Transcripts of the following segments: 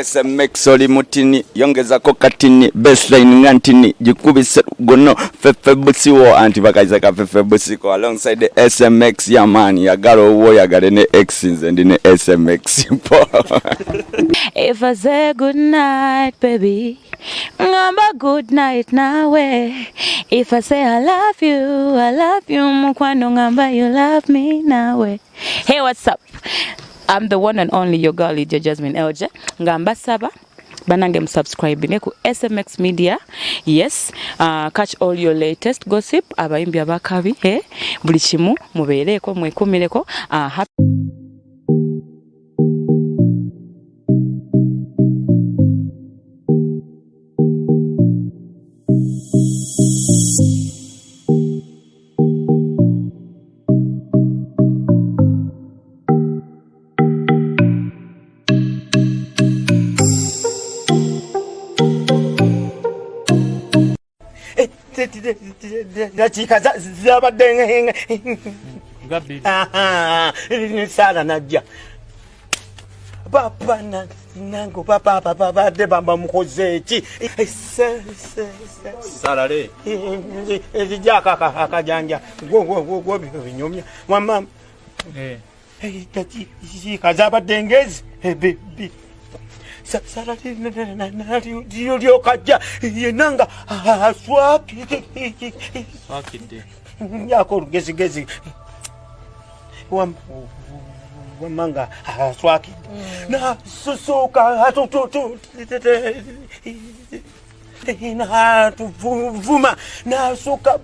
SMX oli mutini yongezako katini baseline nga ntini gikubise guno fefe busiwo anti bakayiza ka fefe busiko alongside the SMX yamani yagala owuwo yagale ne X nze ndi ne SMX mpo. If I say good night, baby, ngamba good night nawe. If I say I love you, I love you, mukwano ngamba you love me nawe. Hey, what's up? I'm the one and only your girl Lydia Jasmine LJ. Ngamba saba banange musubscribe ku SMX Media. Yes, catch all your latest gossip, abayimbi abakabi, eh, buli kimu mubeereko mwekumireko. Dakiika zabadde saala najja papa nange papa babadde bamukoze eki Salale ezijako akajanja gwo binyumya wamma dakiika zabadde ngezi sala lyokajja yenanga aswakidde yako olugezigezi wamanga aswakidde nasusuka natuvuma nasuka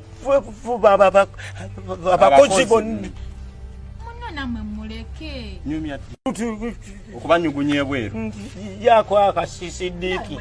abakozi bonna. Namwe muleke okubanyugunya ebweru yako akasisidiki.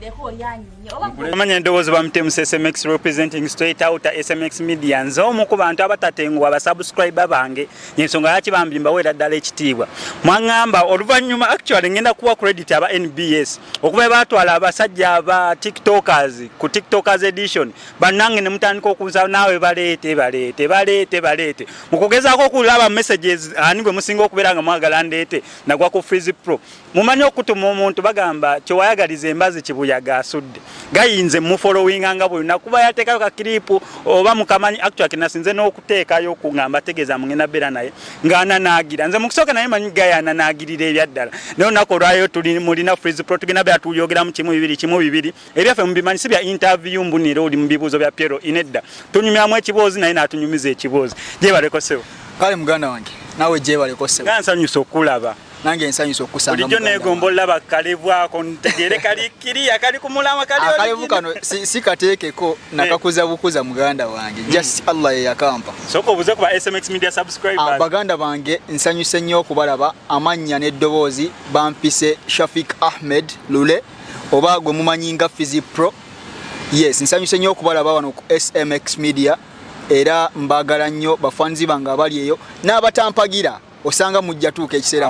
Amanya endowooza bamutemu SMX representing straight out SMX Media. Nze omu ku bantu abatatenguwa abasubscriber bange, ensonga lwaki bambi mbaweera ddala ekitiibwa. Mwaŋŋamba oluvannyuma actually ngenda kuwa credit aba NBS okuba baatwala abasajja aba TikTokers ku TikTokers edition, bannange ne mutandika okunsaba naawe baleete baleete baleete baleete. Mu kugezaako okulaba messages ani gwe musinga okubeera nga mwagala ndeete, nagwa ku Freeze Pro. Mumanyi okutuma omuntu bagamba kyewayagaliza embazi kibuyaga asudde gayinze mufollowinga nga buli nakuba yateekayo ka clip oba mukamanyi actually kinasinze n'okuteekayo kungamba tegeeza mugenda beera naye ng'ananaagira. Nze mu kusooka naye manyi gaya ananaagirira ebyaddala, naye olunaku olwayo tuli mulina Freeze Pro tugenda beera tuyogeramu kimu bibiri kimu bibiri ebyaffe mubimanyi si bya interview mbunira oli mu bibuuzo bya Piero inedda tunyumyamu ekiboozi naye n'atunyumiza ekiboozi. Gyebaleko ssebo. Kale muganda wange naawe gyebaleko ssebo. Nga nsanyusa okulaba. Nange nsanyusa okusanga. Bulijjo neegomba olaba kalevu ako ntegeere kali kiriya kali ku mulamwa kali akalevu kano si kateekeko nakakuza bukuza muganda wange. Just Allah ye yakampa. Sooka obuze ku ba SMX Media subscribers. Baganda bange nsanyuse nnyo okubalaba. Amannya n'eddoboozi bampise Shafiq Ahmed Lule oba gwe mumanyi nga Fizzy Pro. Yes, nsanyuse nnyo okubalaba wano ku SMX Media era mbaagala nnyo bafanzi bange abali eyo n'abatampagira. Osanga mujja tuuka ekiseera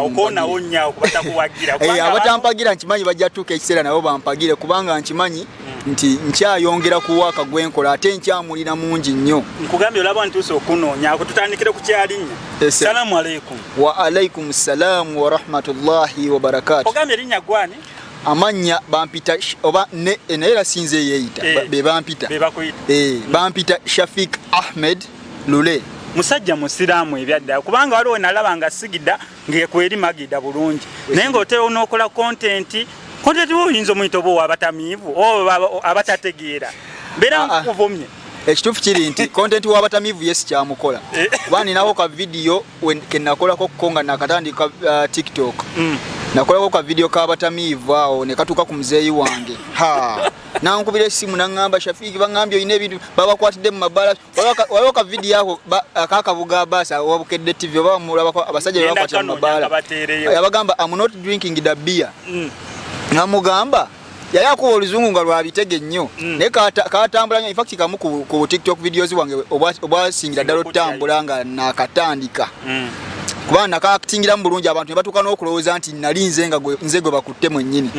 abatampagira nkimanyi bajja tuuka ekiseera nabo bampagire kubanga nkimanyi nti nkyayongera kuwaaka gwenkola ate nkyamulira mungi nnyo. Nkugambye olaba ntuuse okunoonya ako tutandikire ku kyalinnya. Salaamu aleikum. Wa alaikum salaamu wa rahmatullahi wa barakatuh. Ogambye erinnya gwani? Amannya bampita oba naye era sinze yeeyita be bampita. Bampita Shafiq Ahmed Lule. Musajja musiraamu ebyaddala kubanga waliwo nalaba nga sigida ng'ekweri magida bulungi naye ng'otera onookola content wo oyinza omuyita oba owabatamiivu oba abatategeera mbeera nkuvumye. Ekituufu kiri nti content w'abatamiivu ye sikyamukola kuba ninawo ka video ke nakolako ko nga nakatandika TikTok. Nakolako ka video k'abatamiivu awo ne katuuka ku muzeeyi wange. Ha, nankubira essimu naŋŋamba Shafiiki baŋŋambye olina ebintu babakwatidde mu mabbala. Waliwo ka video ako akakabuga Abbas owabukedde TV oba mulabako abasajja be bakwatira mu mabbala. Yabagamba I'm not drinking the beer. Namugamba yali akuba oluzungu nga lwabitege nnyo naye katambula nnyo. In fact kamu ku TikTok videos wange obwasingira ddala otambula nga nakatandika kubanga nakakitingiramu bulungi abantu ne batuuka n'okulowooza nti nali nze nga nze gwe bakutte mwennyini.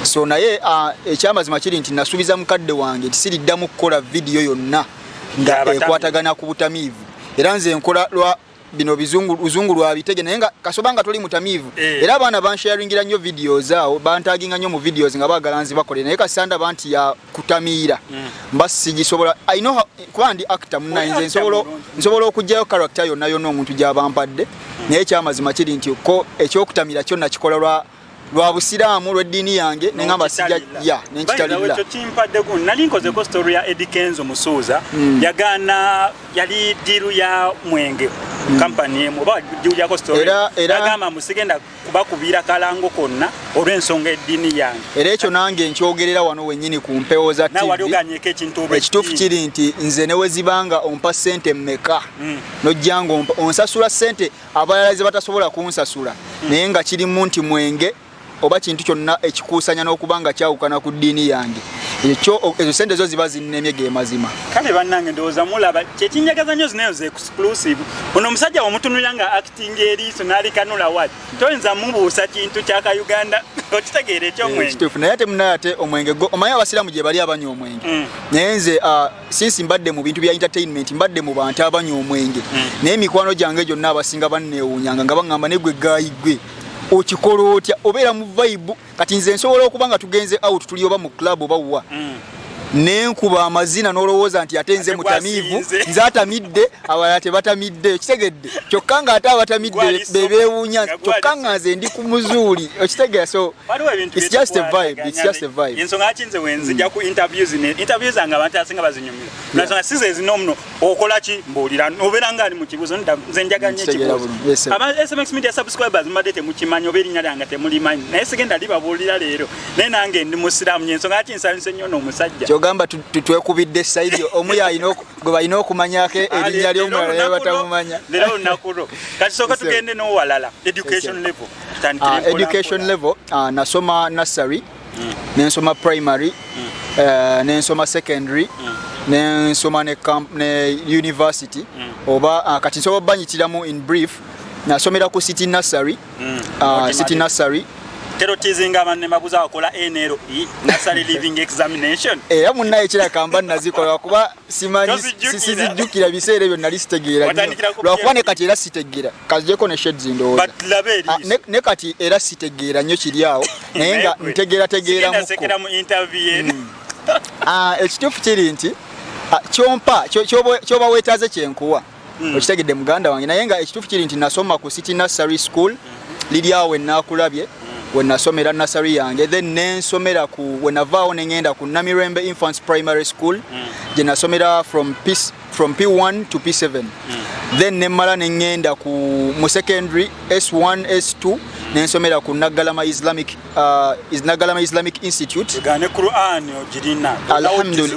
So naye ekyamazima kiri nti nasuubiza mukadde wange nti siriddamu kukola vidiyo yonna nga ekwatagana ku butamiivu era nze nkola lwa Bino bizungu luzungu lwa bitege, naye nga kasoba nga toli mutamiivu. Era abaana bansharingira nnyo videos awo, bantaginga nnyo mu videos nga baagala nzibakole, naye kasanda banti ya kutamiira mba sigisobola. I know kuba ndi actor munnaye, nze nsobola okuggyayo character yonna yonna omuntu gy'abampadde, naye ekyamazima kiri nti ko ekyokutamira kyo nakikola lwa busiraamu, lw'eddiini yange, neŋamba sijja ya nenkitalirira. Ekyo kimpadde ku nali nkozeko story ya Eddie Kenzo Musuuza. Yagaana, yali deal ya mwenge, kampani emu oba giwulyako story. Agamba musigenda kubakubira kalango konna olw'ensonga eddiini yange. Era ekyo nange nkyogerera wano wennyini ku mpewo za Nawe wali TV. oganyeko ekintu oba Ekituufu eddiini? kiri nti nze ne wezibanga ompa ssente mmeka, nojja nga onsasula ssente abalala ze batasobola kunsasula, naye nga kirimu nti mwenge oba kintu kyonna ekikuusanya n'okuba nga kyawukana ku ddiini yange, ekyo ezo sente zo ziba zinnemye, ge mazima. Kale bannange, ndowooza mulaba kyekinjagaza nnyo, zinayo ze exclusive. Ono omusajja omutunulira nga acting eriiso n'alikanula wati, toyinza mubuusa kintu kyaka Uganda, okitegeera ekyomwenge. Kituufu, naye ate munaye, ate omwenge go omanyi abasiraamu gye bali abanywa omwenge, naye nze since mbadde mu bintu bya entertainment, mbadde mu bantu abanywa omwenge, naye emikwano gyange gyonna abasinga banneewuunyanga nga baŋŋamba, "Ne gwe guy, gwe okikola otya? Obeera mu vibe." Kati nze nsobola okuba nga tugenze out, tuli oba mu club oba wa, nenkuba amazina n'olowooza nti ate nze Ate mutamiivu. gwasinze. Nze atamidde, abalala tebatamidde, okitegedde? Kyokka nga ate abatamidde Gwali be beewuunya, nga gwali kyokka nga nze ndi ku muzuuli, okitegeera? So Waliwo ebintu it's just a vibe, it's just a vibe. Ensonga lwaki nze wenzija ku interviews, ne interviews zange abantu abasinga bazinyumira, nasonga size ezino muno okola ki, mbuulira obeera nga ali mu kibuuzo. Nda nze njaga nnyo Nkitegeera ekibuuzo. bulungi. Yes, sir. Aba SMX Media subscribers mbadde temukimanyi oba erinnya lyange temulimanyi, naye sigenda libabuulira leero, naye nange ndi musiraamu nyo. Ensonga lwaki nsanyuse nnyo n'omusajja Kyogamba twekubidde side omu yalina gwe balina okumanyako erinnya ly'omulala naye batamumanya. Leero olunaku lwo. Kati sooka Yes, sir. tugende n'owalala, education Yes, sir. level. Tutandikire mpola Education mpola. level, nasoma nursery, nensoma primary, nensoma secondary, nensoma ne university oba kati nsobola banyitiramu in brief. Nasomera ku City Nursery, City Nursery. Tero tizinga abantu ne babuuza wakola NLE, Nursery Leaving Examination. Era munnaye kiraka mba nazikola kuba simanyi. Tozijjukira. Sizijjukira, biseera ebyo nali sitegeera nnyo. Watandikira ku Lwakuba ne PMP. kati era sitegeera, kazijeko ne shades ndowooza. But laba eriiso. Ne kati era sitegeera nnyo kiri awo, naye nga ntegeerategeeramuko. Sekera mu interview eno. Ekituufu kiri nti kyompa kyoba weetaaze kyenkuwa, okitegedde muganda wange? Naye nga ekituufu kiri nti nasoma ku City Nursery School, liri awo wenaakulabye, wenasomera nursery yange, then nensomera ku, wenavaawo neŋŋenda ku Namirembe Infants Primary School, gye nasomera from P1 to P7, then nemmala neŋŋenda ku mu secondary S1 S2, nensomera ku Nagalama Islamic Institute. Gane Quran ogirina?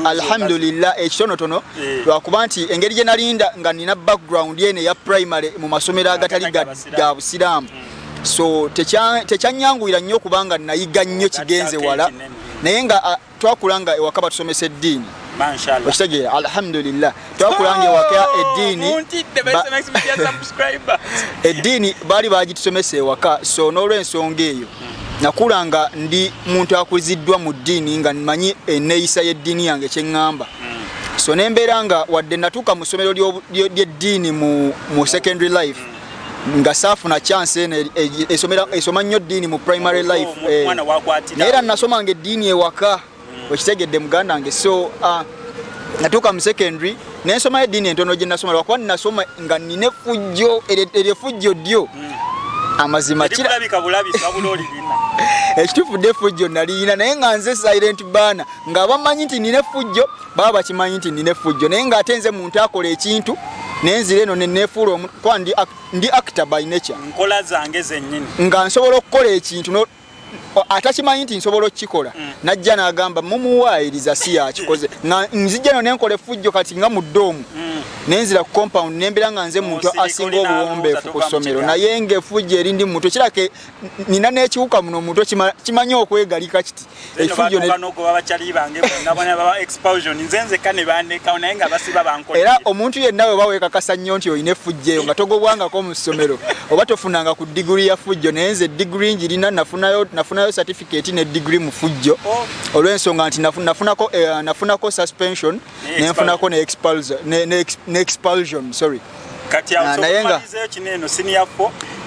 Alhamdulillah, ekitonotono. Lwakuba nti engeri gye nalinda nga nina background eno eya primary mu masomero agatali Agatali ga busiraamu, so tekyanyanguyira nnyo kubanga nayiga nnyo kigenze wala, ekinene. Naye nga twakula nga ewaka batusomesa eddiini. Mashallah. Okitegeera? Alhamdulillah, twakula nga ewaka eddiini Muntidde ba SMX Media subscribers. Eddiini baali bagitusomesa ewaka, so n'olwensonga eyo nakula nga ndi muntu akuziddwa mu ddiini, nga mmanyi enneeyisa y'eddiini yange kyeŋŋamba. So nembeera nga wadde natuuka mu ssomero ly'eddiini mu secondary life, nga saafuna chance eno esoma nnyo ddiini mu primary life. Omwana wakwatira. Naye era nasomanga eddiini ewaka, okitegedde muganda wange? So natuuka mu secondary nensomayo eddiini entono gye nasoma, lwakuba nasoma nga nina effujjo, eryo effujjo ddyo amazima Erikulabika bulabisi, wabula olirina. Ekituufu dde effujjo naliyina, naye nga nze silent baana nga bamanyi nti nina effujjo, baba bakimanyi nti nina effujjo, naye ng'ate nze muntu akola ekintu nenzira eno neneefuula kuba ndi actor by nature. Nkola zange zennyini. Nga nsobola okukola ekintu atakimanyi nti nsobola okukikola, najja n'agamba mumuwaayiriza si yakikoze, nga nzijja eno nenkola effujjo. Kati nga mu dorm, nenzira ku compound nembeera nga nze muntu N'osirika asinga oli n'alowooza obuwombeefu ku tova mu ssomero, kigambo. Naye ng'effujjo eri ndi mu mutwe, kirake nina n'ekiwuka muno mutwe kimanyi okwegalika kiti. Effujjo batuuka n'ogoba bakyali bange bonna bonna, baba expulsion, nze nzekka ne bandekawo, naye nga basiba bankola. Era omuntu yenna bwe baweekakasa nnyo nti olina effujjo eyo nga togobwangako mu ssomero oba tofunanga ku diguri ya fujjo, naye nze diguri njirina, nafunayo certificate ne diguri mu fujjo, olw'ensonga nti nafunako suspension, Ne nenfunako ne expulsion, sorry. Kati awo Naye nga sokumalizayo kino eno senior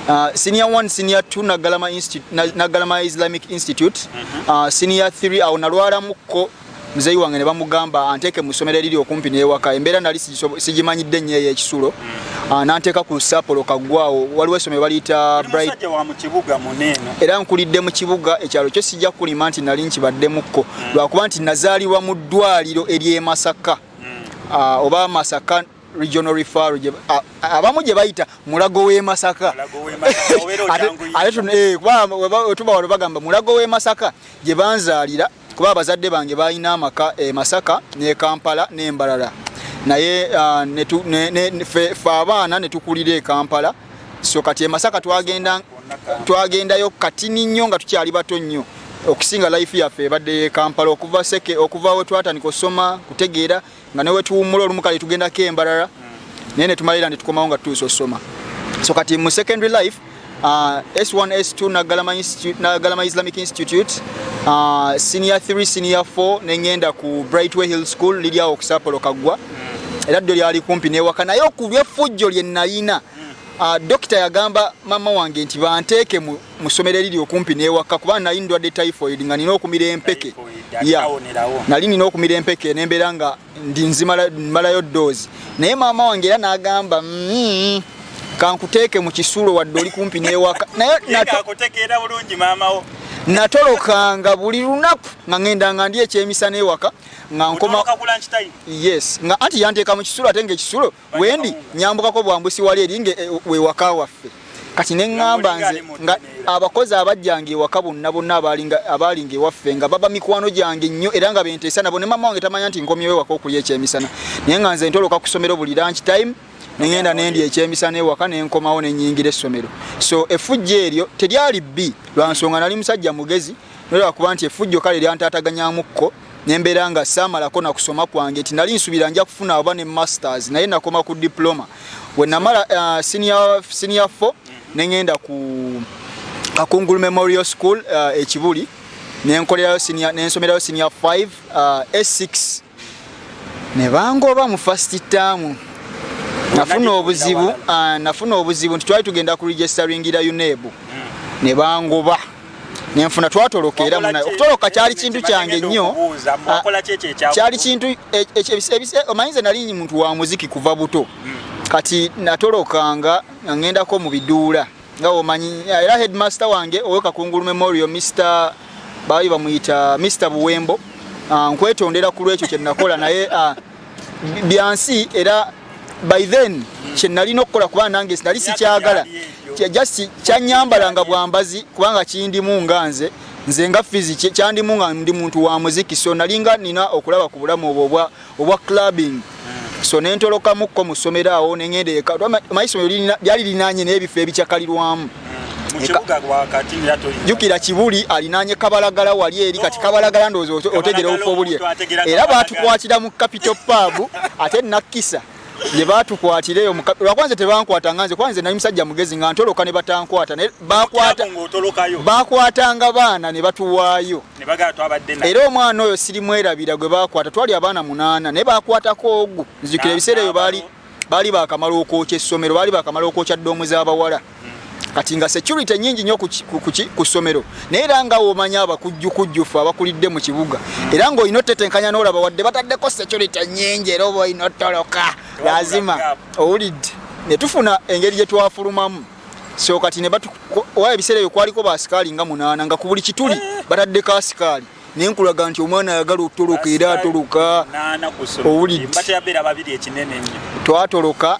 4. Senior 1, senior 2 Nagalama Institute, Nagalama Islamic Institute. Senior 3 awo nalwalamukko, muzeeyi wange ne bamugamba anteeke mu ssomero eriri okumpi n'ewaka. Embeera nali sigimanyidde nnyo ey'ekisulo. Nanteeka ku Sapolo Kaggwawo, waliwo essomero baliyita Oli Bright. Musajja wa mu kibuga muneeno. Era nkulidde mu kibuga. Ekyalo kyo sijja kulima nti nali nkibaddemukko, lwakuba nti nazaalibwa mu ddwaliro ery'e Masaka, oba Masaka Regional Referral, abamu gye bayita Mulago w'e Masaka. Mulago w'e Masaka, obeera okyanguyiriza. Ate kuba wetuba wano bagamba Mulago w'e Masaka gye banzaalira, kuba abazadde bange balina amaka e Masaka ne Kampala n'Embalala, naye fe abaana ne tukulira e Kampala. So kati e Masaka twagendayo katini nnyo nga tukyali bato nnyo. Okusinga life yaffe ebadde ye Kampala okuva seke, okuva we twatandika osoma kutegeera, nga ne wetuwummula olumu kale tugendako Embalala, naye ne tumalira ne tukomawo nga tutuuse osoma. So kati mu secondary life, S1 S2 Nagalama Institute, Nagalama Islamic Institute. Senior 3, senior 4 nengenda ku Brightway Hill School, liri awo ku Sapolo Kaggwa, era ddyo lyali kumpi newaka. Naye okulw'effujjo lye nalina, dokita yagamba mama wange nti banteeke mu ssomero eriri okumpi n'ewaka, kuba nali ndwadde typhoid nga nina okumira empeke. Typhoid, Ya. atawonerawo. Nali nina okumira empeke nembeera nga ndi nzimala mmalayo dose, naye maama wange era n'agamba, kankuteeke mu kisulo wadde oli kumpi n'ewaka." Naye Ye ng'akutegeera bulungi maama wo. Natolokanga buli lunaku nga ŋŋenda nga ndi ekyemisana ewaka nga nkoma. Otoloka ku lunch time. Yes, nga anti yanteeka mu kisulo, ate ngaekisulo wendi nyambukako bwambusi wali eri nge wewaka waffe. Kati ne ŋŋamba Nga nze ali mu nga ddene era. Abakozi abajjanga ewaka bonna bonna abaalinga ewaffe nga baba mikwano gyange nnyo, era nga benteesa nabo, ne mama wange tamanya nti nkomyewo ewaka okulya ekyemisana, naye nga nze ntoloka ku ssomero buli lunch time neŋŋenda nendya ekyemisana ewaka, nenkomawo nenyingira essomero. So effujjo eryo teryali bbi lwa nsonga nali musajja mugezi, nolwakuba nti effujjo kale lyantaataganyamukko nembeera nga saamalako na kusoma kwange, nti nali nsuubira nja kufuna oba ne masters, naye nakoma ku diploma. We namala senior 4 neŋŋenda ku Kakungulu Memorial School e Kibuli, nenkolerayo senior, nensomerayo senior 5, S6 ne bangoba mu first term. Nafuna obuzibu nti twali tugenda ku registeringira UNEB ne bangoba, nenfuna twatoloka era Wakola munaye. ki? Okutoloka kyali kintu kyange nnyo. Okubuuza, wakola ki ekyo ekyakubuuza? Kyali kintu omanyi nze nali muntu wa muziki kuva buto. Kati natolokanga nga ŋŋendako mu biduula nga omanyi. Era headmaster wange owe Kakungulu Memorial, Mr baali bamuyita Mr Buwembo, nkwetondera ku lwekyo kye nakola, naye byansi. Era by then kye nalina okukola, kuba nange nali sikyagala. Myaka gyali egyo. Just kyanyambalanga bwambazi, kubanga kindimu nga nze nga Fizi, kyandimu nga ndi muntu wa muziki. So nalinga nina okulaba ku bulamu obwo obwa clubbing. So nentolokamukko mu ssomero awo neŋŋenda eka. Omanyi essomero lyali linaanye n'ebifo ebikyakalirwamu. Mu kibuga wakati era toyinza. Jjukira Kibuli alinaanye Kabalagala wali eri. Kati Kabalagala ndowooza otegera Kabalagala obufo obuli. Omuntu ategera Era Kabalagala. baatukwatira mu Capital Pub, ate nakkisa gye baatukwatira eyo lwakuba nze tebankwata, nga nze kuba nze nali musajja mugezi nga ntoloka ne batankwata, naye bakwata Kyago ng'otolokayo. Bakwatanga baana ne batuwaayo. Ne bagala twabadde na. Era omwana oyo sirimwerabira gwe bakwata. Twali abaana munaana, naye bakwatako ogwo. Nzijukira ebiseera ebyo baali bakamala okwokya essomero, baali bakamala okwokya dorm z'abawala. Kati nga security nyingi nnyo ku ssomero, naye era nga womanya abakujjukujjufu abakulidde mu kibuga, era ng'olina otetenkanya n'olaba wadde bataddeko security nyingi, era oba olina otoloka lazima. Gap. Owulidde, ne tufuna engeri gye twafulumamu. So kati ne wa ebiseera ebyo kwaliko baasikaali nga munaana, nga ku buli kituli bataddeko asikaali, naye nkulaga nti omwana ayagala otoloka era atoloka. Naana ku ssomero. Owulidde. Batera beera babiri, ekinene ennyo. Twatoloka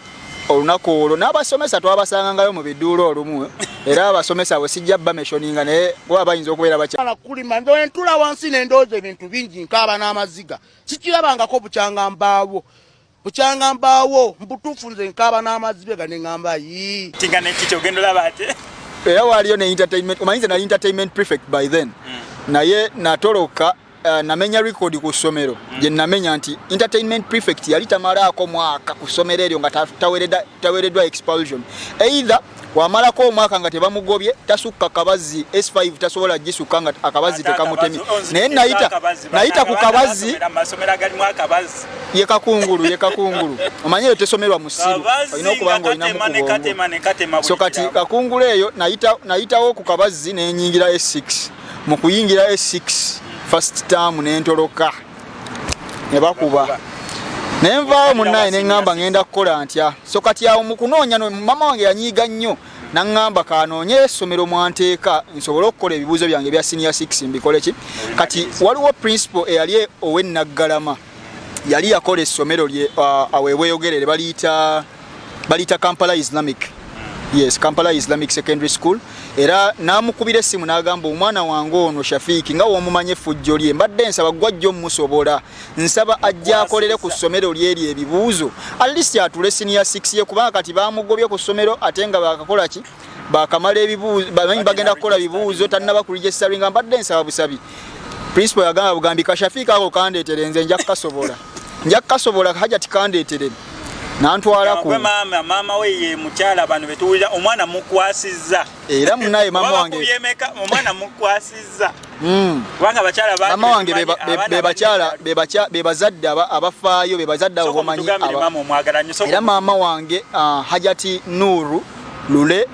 olunaku olwo n'abasomesa twabasangangayo mu biduula olumu. Era abasomesa abo sijja bamentioninga, naye kuba bayinza okubeera bakya Ala kulima nze entula wansi nendooza ebintu bingi, nkaaba n'amaziga. Sikirabangako bukyanga mbaawo, bukyanga mbaawo. Mbutuufu nze nkaaba n'amaziga ne ŋŋamba yii. Tinga nekiki ogenda olaba ate. Era waaliyo ne entertainment. Omanyi nze nali entertainment prefect by then, naye natoloka. namenya record ku ssomero gye namenya nti entertainment prefect yali tamalaako mwaka ku ssomero eryo nga tawereddwa expulsion. Either wamalako omwaka nga tebamugobye, tasukka kabazzi S5, tasobola gisukka nga akabazzi tekamutemye. Naye nayita ku kabazzi. Amasomero agalimu akabazzi. Ye Kakungulu, ye Kakungulu, omanyi eyo tesomerwa mu siru, olina okuba nga olinamu katema ne ku bwongo. Katema ne katema buli So kati kiramu. Kakungulu eyo nayitawo ku kabazzi nenyingira S6. Mu kuyingira S6 first term nentoloka ne bakuba, naye nvaawo munnaye neŋŋamba ŋŋenda kukola ntya? So kati awo mu kunoonya mama wange yanyiiga nnyo, naŋŋamba kanoonye essomero mwanteeka nsobole okukola ebibuuzo byange ebya senior 6 mbikole ki. Kati waliwo principal eyali ow'e Naggalama, yali yakola essomero lye awo ebweyogerere, baliyita Kampala Islamic, yes, Kampala Islamic Secondary School. Era n'amukubira essimu n'agamba, "Omwana wange ono Shafiiki nga w'omumanyi effujjo lye, mbadde nsaba gwajja omusobola, nsaba ajja akolere ku ssomero lyeryo ebibuuzo, at least atule senior 6 ye, kubanga kati bamugobye ku ssomero ate nga bakakola ki, bakamala ebibuuzo, bamanyi bagenda kukola bibuuzo, tannaba kuregisteringa, mbadde nsaba busabi." Principal yagamba bugambi, "Kashafiiki ako kandeetere, nze nja kukasobola, nja kukasobola, Hajati kandeetere." Nantwala ku Gwe maama we ye mukyala bano betuwulira, omwana mukwasizza. Era munaye mama Oba wange bakubye emeka, omwana mukwasizza, kubanga abakyala bangi mama wange betumanyi, abaana be bakyala bali be bazadde abafaayo, be bazadde abo Sooka bomanyi omutugambire maama omwagala nnyo. Sooka Era maama wange Hajati Nuru Lule,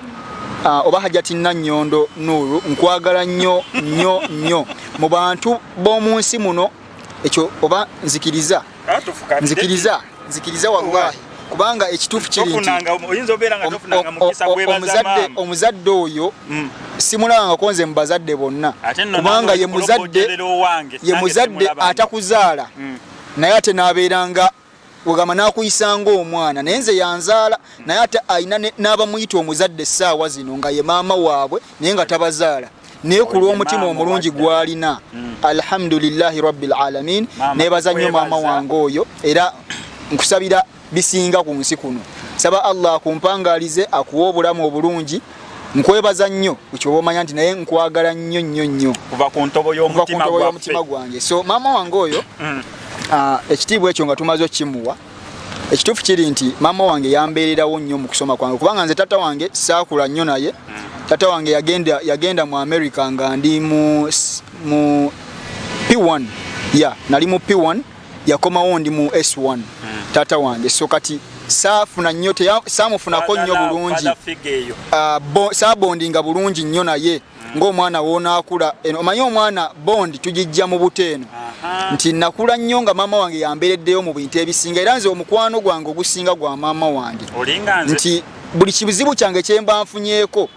oba Hajati Nanyondo Nuru, nkwagala nnyo nnyo nnyo mu bantu b'omu nsi muno. Ekyo oba nzikiriza, Ah, tufukatire. nzikiriza, nzikiriza wallahi, kubanga ekituufu kiri nti Oyinza obeera nga tofunanga mukisa gwebaza maama. Omuzadde oyo simulabangako nze mu bazadde bonna, Ate nno kubanga nange ye muzadde okulobojjerera owange, ye nange muzadde simulabanga. atakuzaala naye ate n'abeera nga wegamba n'akuyisa ng'omwana. Naye nze yanzaala, naye ate alina n'abamuyita omuzadde essaawa zino nga ye maama waabwe, naye nga tabazaala, naye ku lw'omutima Maama omulungi wadda. gw'alina, alhamdulillahi rabbil alamin. Maama, Neebaza nnyo maama tukwebaza. wange oyo, era nkusabira bisinga ku nsi kuno. Saba Allah akumpangaalize, akuwa obulamu obulungi. Nkwebaza nnyo ekyoba omanya nti naye nkwagala nnyo nnyo nnyo kuva ku ntobo kuva ku y'omutima ntobo gwaffe. y'omutima gwange. So maama wange oyo, ekitiibwa ekyo nga tumaze okkimuwa, ekituufu kiri nti maama wange yambeererawo nnyo mu kusoma kwange, kubanga nze tata wange saakula nnyo naye. Tata wange yagenda mu America nga ndi mu P1 ya nali mu P1, yakomawo ndi mu S1 tata wange. So kati saafuna nnyo, saamufunako nnyo Father love, bulungi. father figure eyo. Saabondinga bulungi nnyo naye ng'omwana woonaakula eno, omanyi omwana bond tugijja mu buto eno, nti nakula nnyo nga maama wange yambeereddeyo mu bintu ebisinga, era nze omukwano gwange ogusinga gwa maama wange. Olinga nze. Nti buli kibuzibu kyange kyemba nfunyeeko,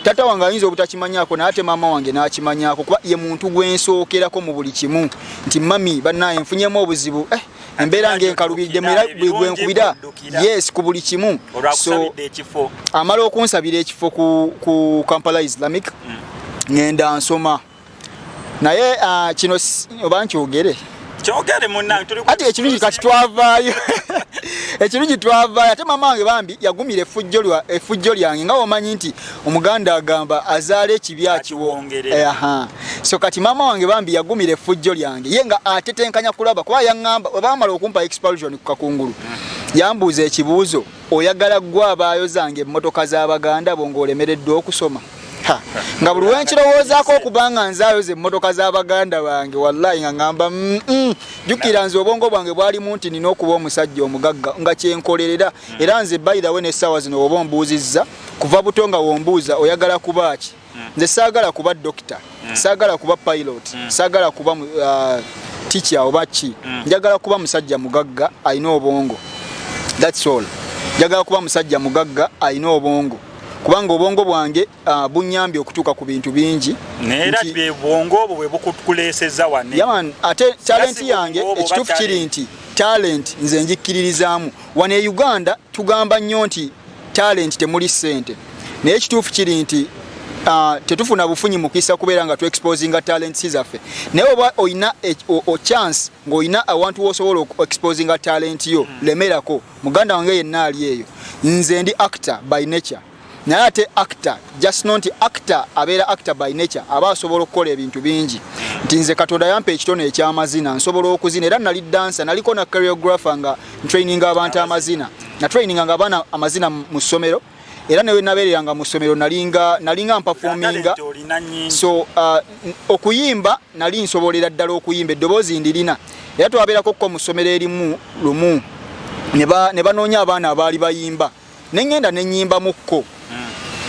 tata wange ayinza obutakimanyako, naye ate maama wange n'akimanyako, kuba ye muntu gwensookerako mu buli kimu, nti mami bannaye nfunyemu obuzibu, embeera ng'enkalubiddemu, era buli gwenkubira, yes, ku buli kimu. So Olwakusabidde ekifo. Amala okunsabira ekifo ku Kampala Islamic, ngenda nsoma, naye kino oba nkyogere? Kyogere munnange, tuli Ati ekirungi kati twavaayo, ekirungi twavaayo. Ate mama wange bambi yagumira effujjo lyange, nga womanyi nti Omuganda agamba azaala ekibi Akiwongerera. Aha. So kati maama wange bambi yagumira effujjo lyange, ye nga atetenkanya kulaba, kuba yaŋŋamba bwe baamala okumpa expulsion ku Kakungulu, yambuuza ekibuuzo, "Oyagala ggwe abaayo zange emmotoka z'abaganda bo ng'olemereddwa okusoma?" Ha, nga buli lwenkirowoozaako okubanga nzaayoza emmotoka z'abaganda bange, wallahi nga ŋŋamba Jjukira nze obwongo bwange bwalimu nti nina okuba omusajja omugagga nga kyenkolerera. Era nze by the way n'essaawa zino oba ombuuzizza, kuva buto nga wombuuza oyagala kuba ki, nze saagala kuba dokita, saagala kuba pilot, saagala kuba teacher oba ki, njagala kuba musajja mugagga alina obwongo. That's all. Njagala kuba musajja mugagga alina obwongo, kubanga obwongo bwange bunyambye okutuuka ku bintu bingi. Naye era Nti bwe bwongo obwo bwe bukukuleesezza wano. Yeah man, ate talent si yange bwongo oba ekituufu kiri talent. nti talent nze njikkiririzaamu. Wano e Uganda tugamba nnyo nti talent temuli ssente, naye ekituufu kiri nti tetufuna bufunyi mukisa kubeera nga tuexposinga talents zaffe. Naye oba olina o chance ng'olina awantu wosobola exposinga talent yo, lemerako. Muganda wange yenna ali eyo, nze ndi actor by nature. Naye ate actor, just know nti actor abeera actor by nature, aba asobola okukola ebintu bingi. Nti nze Katonda yampa ekitone ekyamazina, nsobola okuzina, era nali dancer, naliko na choreographer nga ntraininga abantu amazina, na traininga nga abaana amazina mu ssomero, era newe nabeereranga mu ssomero nalinga mpafominga. Talent olina nnyingi. So okuyimba nali nsobolera ddala okuyimba, eddoboozi ndirina, era twabeerako ko mu ssomero erimu lumu ne banoonya abaana abaali bayimba, neŋŋenda nenyimba-mukko.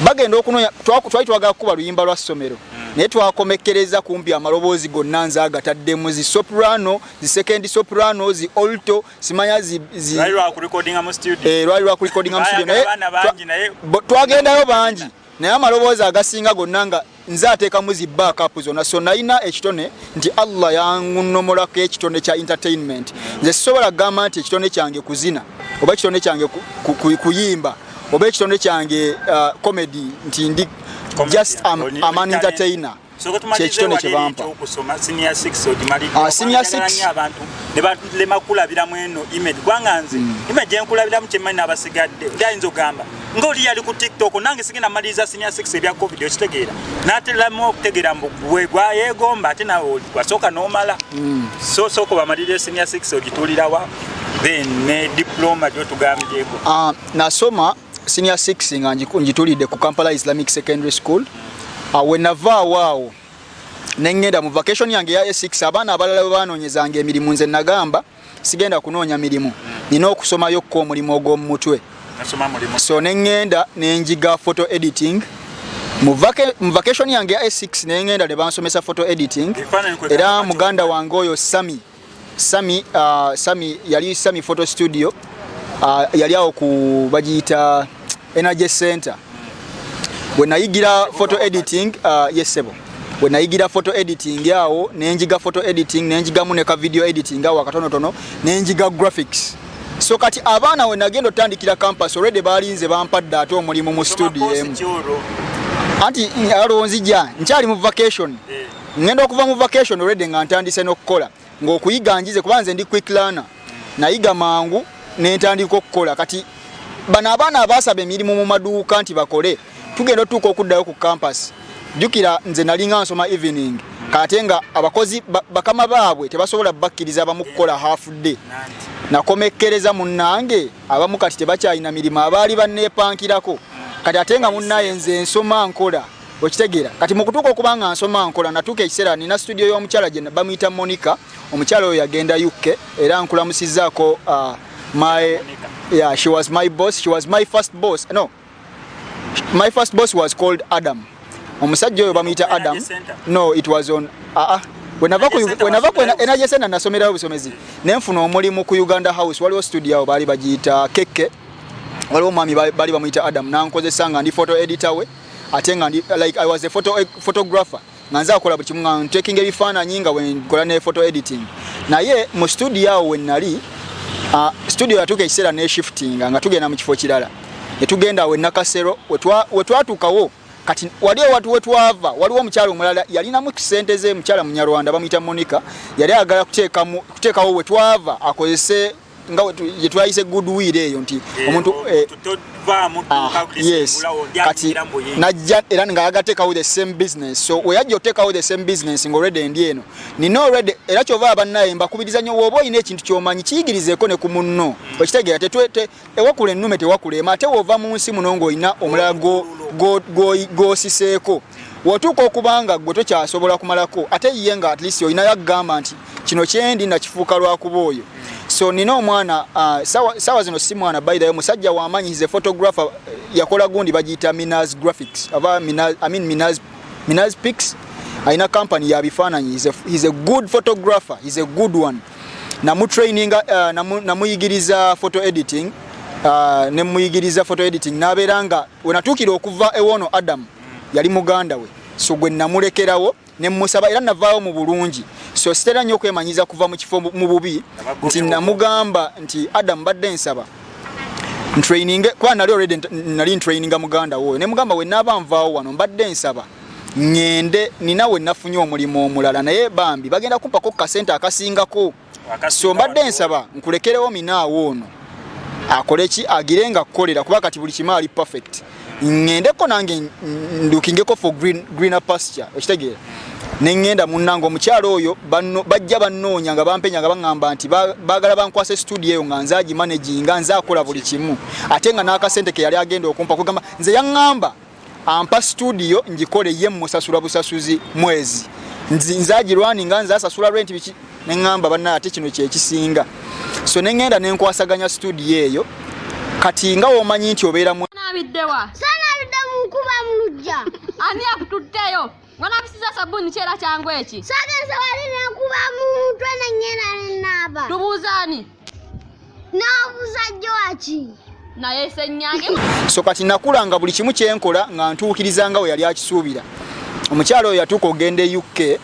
Bagenda okunoonya, twali twagala kukuba luyimba lwa ssomero, naye twakomekkereza kumpi amaloboozi gonna nze agataddemu, zi soprano, zi second soprano, zi alto, simanya zi Lwali lwakurekodinga mu studio. Eh, lwali lwakurekodinga mu studio, naye Baayagala abaana bangi, naye twagendayo bangi, naye amaloboozi agasinga gonna nga nze ateekamu zi backup zonna. So nalina ekitone nti Allah yangunomolako ekitone kya entertainment. Nze sisobola kugamba nti ekitone kyange kuzina, oba ekitone kyange kuyimba, oba ekitone kyange comedy, nti ndi Comedian. just am an entertainer. Sooka tumalirize. Kyekitone Wali kye bampa. ekyokusoma senior 6 ogimalidde? Ah, senior Njagala 6. nnyo abantu ne balema kulabiramu eno image, kubanga nze image gyenkulabiramu kyemmanyi n'abasigadde, ndi ayinza okugamba ngaoli yali ku TikTok, nange sigenda maliriza senior 6 ebya COVID, okitegeera, n'ateramu okutegeera mbu gwe gwayeegomba, ate nawe wasooka n'omala. So sooka obamalirire senior 6 ogituulirawa, then ne diploma gyotugambyeko. Ah, nasoma senior 6 nga ngitulidde ku Kampala Islamic Secondary School. We navaawo awo neŋŋenda mu vacation yange ya A6. Abaana abalala bwe banoonyezanga emirimu, nze nagamba sigenda kunoonya mirimu, nina okusomayokko omulimu ogw'omu mutwe. Nasoma mulimu. So neŋŋenda nenjiga photo editing mu vacation yange ya A6, neŋŋenda ne bansomesa photo editing. Ebifaananyi kwe Era kamba muganda wange oyo Sami, Sami yali Sami Photo Studio, yali awo ku bagiyita Energy Center we nayigira photo editing. Yes sebo, we nayigira photo editing awo, nenjiga photo editing, nenjigamu ne ka video editing awo akatonotono, nenjiga graphics. So kati abaana we nagenda otandikira campus already balinze bampadde ate omulimu mu studio emu. Anti alwo nzija nkyali mu vacation. Ngenda okuva mu vacation already nga ntandise n'okukola, ng'okuyiga njize, kuba nze ndi quick learner, nayiga mangu nentandika okukola. Kati bano abaana abaasaba emirimu mu maduuka nti bakole, tugenda otuuka okuddayo ku campus, jjukira nze nalinga nsoma evening, kate nga abakozi bakama baabwe tebasobola bakkiriza abamu kukola half day. Nakomekkereza munnange abamu kati tebakyalina mirimu, abaali banneepankirako kati, ate nga munnaye nze nsoma nkola, okitegeera? Kati mu kutuuka okuba nga nsoma nkola, natuuka ekiseera nina studio y'omukyala gye bamuyita Monica. Omukyala oyo yagenda UK, era nkulamusizaako my, yeah, she was my boss, she was my first boss. No, my first boss was called Adam. Omusajja oyo bamuyita Adam. No, it was on wenava ku Energy Center, nasomerayo busomezi, nenfuna omulimu ku Uganda House. Waliwo studio awo baali bagiyita Keke, waliwo omwami baali bamuyita Adam, nankozesa nga ndi photo editor we, ate nga ndi like I was a photographer, nga nze akola buli kimu, nga ntakinga ebifaananyi, nga wenkola ne photo editing. Naye mu studio awo we nali, studio yatuuka ekiseera ne shiftinga nga tugenda mu kifo kirala, ne tugenda awo e Nakasero. We twatuukawo kati wali ewatu we twava, waliwo omukyala omulala yalinamu sente ze, mukyala Munyarwanda bamuyita Monica, yali ayagala kuteekawo we twava akozese nga gye twayise goodwill eyo nti omuntu yes, kati najja era nga yagateekawo the same business. So we yajja oteekawo the same business nga already ndi eno nina already. Era kyova abannaye mbakubiriza nnyo, woba olina ekintu kyomanyi kiyigirizeeko ne ku munno, okitegeera? Ewakula ennume tewakula ema, ate wova mu nsi muno ng'olina omulala gw'osiseeko, wotuuka okuba nga gwe tokyasobola kumalako, ate ye nga at least olinayo akugamba nti kino kyendi nakifuuka lwakuba oyo. So nina omwana, sawa zino si mwana, by the way, musajja wamanyi, he's a photographer, yakola gundi bagiyita Minas Graphics, aba Minas, I mean Minas Pics, alina company ya bifaananyi. He's a good photographer, he's a good one. Namutraininga, namuyigiriza photo editing, nemuyigiriza photo editing, nabeera nga wenatuukira okuva ewono Adam yali muganda we, so gwe namulekerawo nemusaba, era navaawo mu bulungi. So sitera nnyo okwemanyiza kuva mu kifo mu bubi, nti namugamba nti Adam badde nsaba ntraininge, kuba nali already nali ntraininga muganda woyo, nemugamba we naaba nvaawo wano mbadde nsaba ŋŋende, nina we nafunye omulimu omulala, naye bambi bagenda kumpako kasente akasingako, so mbadde nsaba nkulekerewo minaawo ono akole ki, agire nga kukolera, kuba kati buli kimu ali perfect. Ŋŋendeko nange ndukingeko for greener pasture, okitegeera? Neŋŋenda munnange omukyalo oyo bajja bannoonya nga bampenya nga baŋŋamba nti baagala bankwasa studio eyo nga nze agimanaginga, nze akola buli kimu, ate nga n'akasente ke yali agenda okumpa, kugamba nze yaŋŋamba ampa studio ngikole, ye mmusasula busasuzi mwezi, nze agirwani nga nze asasula rent biki. Neŋŋamba banna ate kino kyekisinga, so neŋŋenda nenkwasaganya studio eyo. Kati nga womanyi nti obeera mu Naabiddewa? Sanaabidde mu nkuba mu luggya. Ani akututteyo? Wanabisiza sabbuuni kyera kyangu eki? Sagenze wali nenkuba mu mutwe neŋŋenda nenaaba. Tubuuza ani? Nabuuza Joaki. Naye Ssenyange. So kati nakula nga buli kimu kyenkola nga ntuukiriza nga we yali akisuubira. Omukyalo oyo yatuuka okugenda e UK,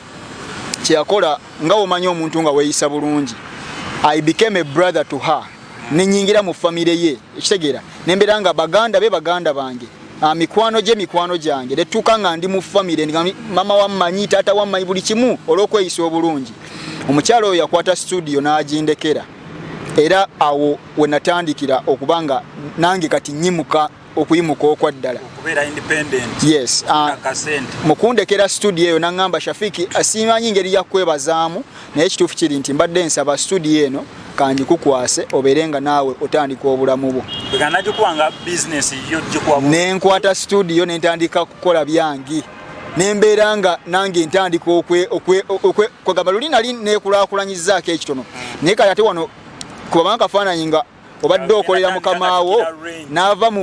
kyeyakola nga womanyi omuntu nga weeyisa bulungi, I became a brother to her, nenyingira mu famire ye, ekitegeera, nembeera nga baganda be baganda bange, mikwano gye mikwano gyange, netuuka nga ndi mu famire nga mama wammanyi, taata wammanyi, buli kimu olw'okweyisa obulungi. Omukyalo oyo yakwata studio n'agindekera, era awo we natandikira okuba nga nange kati nyimuka okuyimuka okwa ddala. Okubeera independent. Yes. Akasente. Mukundekera studio eyo naŋŋamba, "Shafiki, simanyi ngeri ya kwebazaamu, naye ekituufu kiri nti mbadde nsaba studio eno kangikukwase obeere nga naawe otandika obulamu bwo." Nagikuwanga business yo gikuwa. Nenkwata studio nentandika kukola byange, nembeera nga nange ntandika kwegamba luli nali nekulaakulanyizaako ekitono, naye kale ate wano kubanga kafaananyi nga obadde okolera mukamaawo,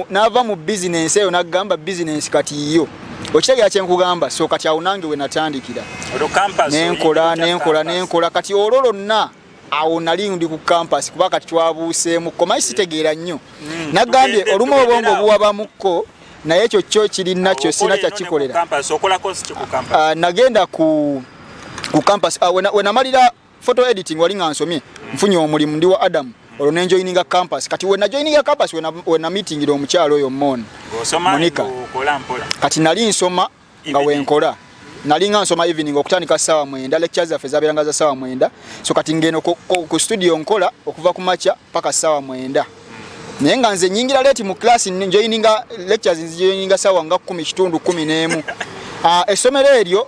n'ava mu bizinensi eyo n'agamba bizinensi kati yiyo, okitegeera kyenkugamba? So kati awo nange we natandikira Olwo campus nenkola oyingira nenkola campus. Nenkola kati olwo lwonna awo nali ndi ku campus, kuba kati twabuuseemukko, manyi sitegeera nnyo, nagambye olumu tugende obwongo awo. buwabamukko, naye ekyo kyo kirina kyo sina Okola eno ne ku kyakikolera. campus, okola course ki ku campus? Nagenda ku campus, wenamalira photo editing wali nga nsomye nfunye omulimu ndi wa Adam, olwo nenjoininga campus. Kati wenajoininga campus, wena meetingira omukyalo oyo Mon Ng'osoma Monica. Ng'okola mpola. Kati nali nsoma nga Evening. wenkola, nali nga nsoma evening okutandika 9:00, lectures zaffe zabeeranga za 9:00. So kati ngeno ku studio nkola okuva ku makya paka 9:00, naye nga nze nyingira late mu class, njoininga lectures, nzijoininga saawa nga 10:15, 11. Essomero eryo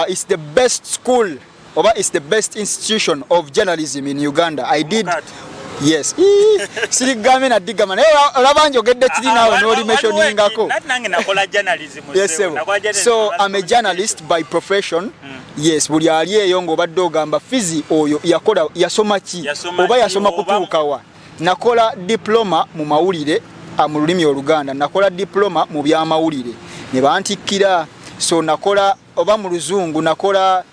is the best school oba is the best institution of journalism in Uganda. I did Mukati. Yes. Ii, sirigambe nadigama, naye olaba njogedde kiri naawe n'olimentioningako. Nati nange nakola journalism. Yes, sebo. sebo. Nakola journalism, So mass I'm a journalist by profession. Yes, buli ali eyo ng'obadde ogamba Fizi oyo yakola yasoma ki Yasoma oba ki, yasoma kutuuka wa, nakola diploma mu mawulire, mu lulimi Oluganda, nakola diploma mu byamawulire ne bantikkira. So nakola oba mu Luzungu nakola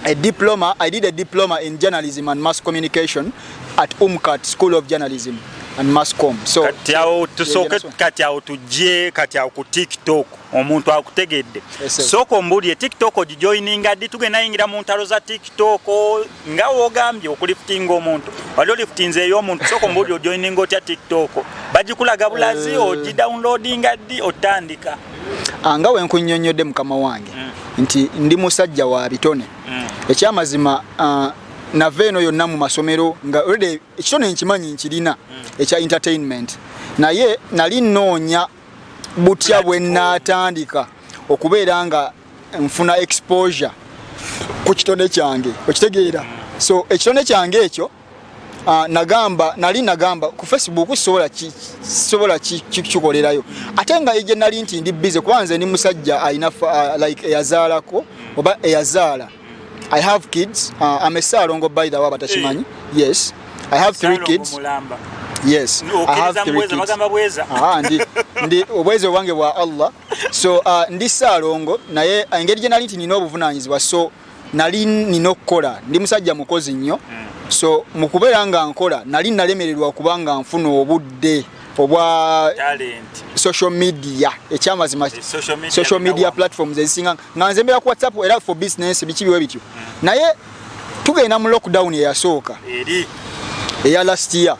a diploma, I did a diploma in journalism and mass communication at UMCAT School of Journalism and Mass Com. So Kati awo tusooke Ye, kati awo tujje kati awo ku TikTok, omuntu akutegedde. Yes, sir. Sooka ombuulire, TikTok ogijoininga ddi? Tugenda yingira mu ntalo za TikTok nga wogambye okulifutinga omuntu, wali olifutinze ey'omuntu. Sooka ombuulire, ojoininga otya TikTok? Bagikulaga bulazi? Ogidownloadinga ddi otandika? Ah, nga wenkunnyonnyodde mukama wange nti ndi musajja wa bitone. Ekyamazima, nava eno yonna mu masomero nga already ekitone nkimanyi nkirina ekya entertainment, naye nali nnoonya butya bwe naatandika okubeera nga nfuna exposure ku kitone kyange, okitegeera? So ekitone kyange ekyo, nagamba nali nagamba ku Facebook sisobola kikolerayo, ate nga gye nali nti ndi busy, kuba nze ndi musajja alina like eyazaalako oba eyazaala. I have kids. I'm a Ssalongo, by the way, abatakimanyi. Yes, I have three Ssalongo kids. Mulamba. Yes, I have Okkiriza three mu bweza kids. Bagamba bweza. Aha, ndi obwezi obwange bwa Allah. So ndi Ssaalongo, naye engeri gye nali nti nina obuvunaanyizibwa, so nali nina okukola, ndi musajja mukozi nnyo. So mu kubeera nga nkola nali nalemererwa okuba nga nfuna obudde obwa Talent. social media. Ekyamazima, Social media social media binawa. platforms ezisinga nga nze mbeera ku WhatsApp era for business biki biwe bityo, naye tugenda mu lockdown eyasooka eri eya last year,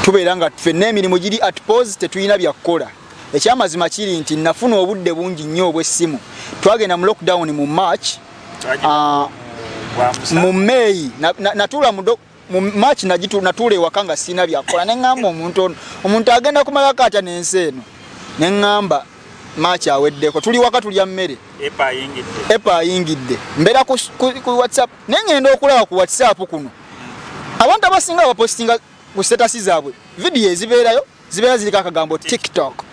tubeera nga ffenna emirimu giri at pause, tetulina byakukola. Ekyamazima kiri nti nafuna obudde bungi nnyo obw'essimu. Twagenda mu lockdown mu March, mu May natuula mu March, natuula ewaka nga sirina byakukola, ne ŋŋamba omuntu ono, omuntu agenda kumalako atya n'ensi eno? Ne ŋŋamba maaki aweddeko, tuli waka tulya mmere, epa ayingidde, mbeera ku WhatsApp, naye ŋŋenda okulaba ku WhatsApp kuno abantu abasinga bapostinga ku status zaabwe vidiyo ezibeerayo zibeera ziriko akagambo TikTok,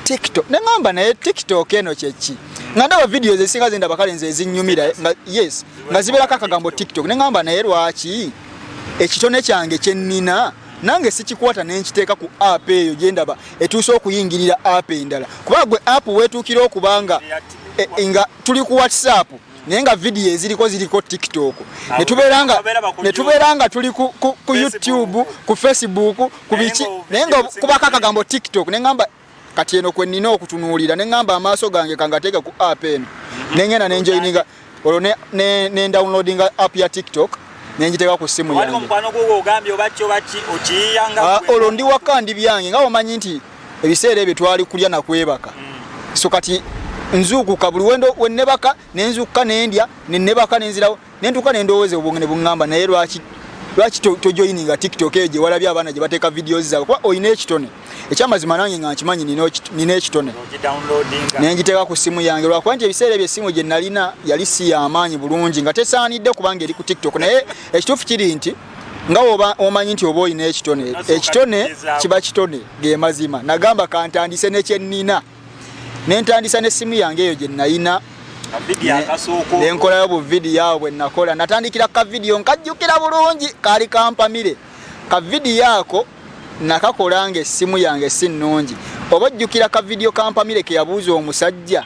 TikTok. Ne ŋŋamba naye TikTok eno kyeki? Nga ndaba vidiyo ezisinga zendaba kale nze ezinyumira nga, yes, nga zibeerako akagambo TikTok. Ne ŋŋamba naye lwaki ekitone kyange kyennina nange sikikwata nenkiteeka ku app eyo gyendaba etuuse okuyingirira app endala? Kuba gwe app weetuukira okuba nga nga tuli ku WhatsApp naye nga vidiyo eziriko ziriko TikTok, netubeera nga tuli ku YouTube, ku Facebook, ku biki, naye nga kubako akagambo TikTok. Neŋŋamba kati eno kwe nnina okutunuulira, neŋŋamba amaaso gange kangateeke ku app eno. Nengenda nenjoininga olwo ne downloadinga app ya TikTok nenjiteeka ku ssimu yange. Olwo ndi waka, ndi byange, nga omanyi nti ebiseera ebyo twali kulya nakwebaka. So kati nzuukuka buli wendo wenebaka, nenzuukuka nendya, nenebaka, nenzirawo, nentuuka nendowooza, obwongo ne buŋŋamba naye lwaki tojoininga TikTok eyo gye walabye abaana gye bateeka videos zaabwe, kuba olina ekitone ekyamazima? Nange nga nkimanyi nina ekitone, nengiteeka ku ssimu yange. Lwakuba nti ebiseera ebyo essimu gye nalina yali si yamaanyi bulungi nga tesaanidde kubanga eri ku TikTok. Naye ekituufu kiri nti nga woba omanyi nti oba olina ekitone, ekitone kiba kitone, ge mazima. Nagamba kantandise nekyennina, nentandisa n'essimu yange eyo gye nalina, nenkolayo buvidiyo awo bwe nakola. Natandikira ka vidiyo nkajjukira bulungi, kaali kampamire. Ka vidiyo ako nakakola nga essimu yange si nnungi. Oba ojjukira ka vidiyo kampamire ke yabuuza omusajja,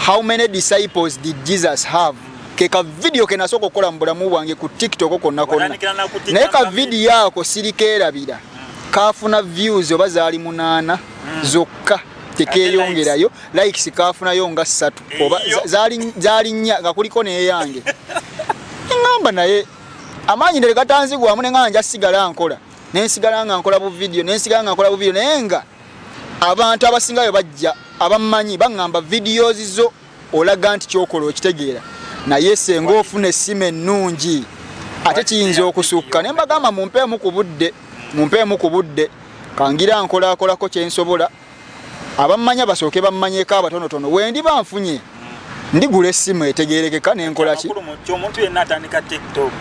"How many disciples did Jesus have?" Ke ka vidiyo ke nasooka okukola mu bulamu bwange ku TikTok konna konna. Naye ka vidiyo ako sirikeerabira, kafuna views oba zaali 8 zokka, tekeyongerayo. Likes kafunayo nga 3 oba zaali 4 nga kuliko neyange. Ngamba naye amaanyi ndere gatanzigwamu, neŋŋamba nja sigala nkola, nensigala nga nkola bu vidiyo, nensigala nga nkola bu vidiyo. Naye nga abantu abasingayo bajja abammanyi baŋŋamba, "Videos zo olaga nti kyokola okitegeera, naye senga ofuna essimu ennungi ate kiyinza okusukka." Naye mbagamba mumpeemu ku budde, mumpeemu ku budde, kangira nkolakolako kyensobola. Abammanya basooke bammanyeko abatonotono, wendi banfunye ndigula essimu etegerekeka nenkola ki. Omuntu yenna atandika TikTok,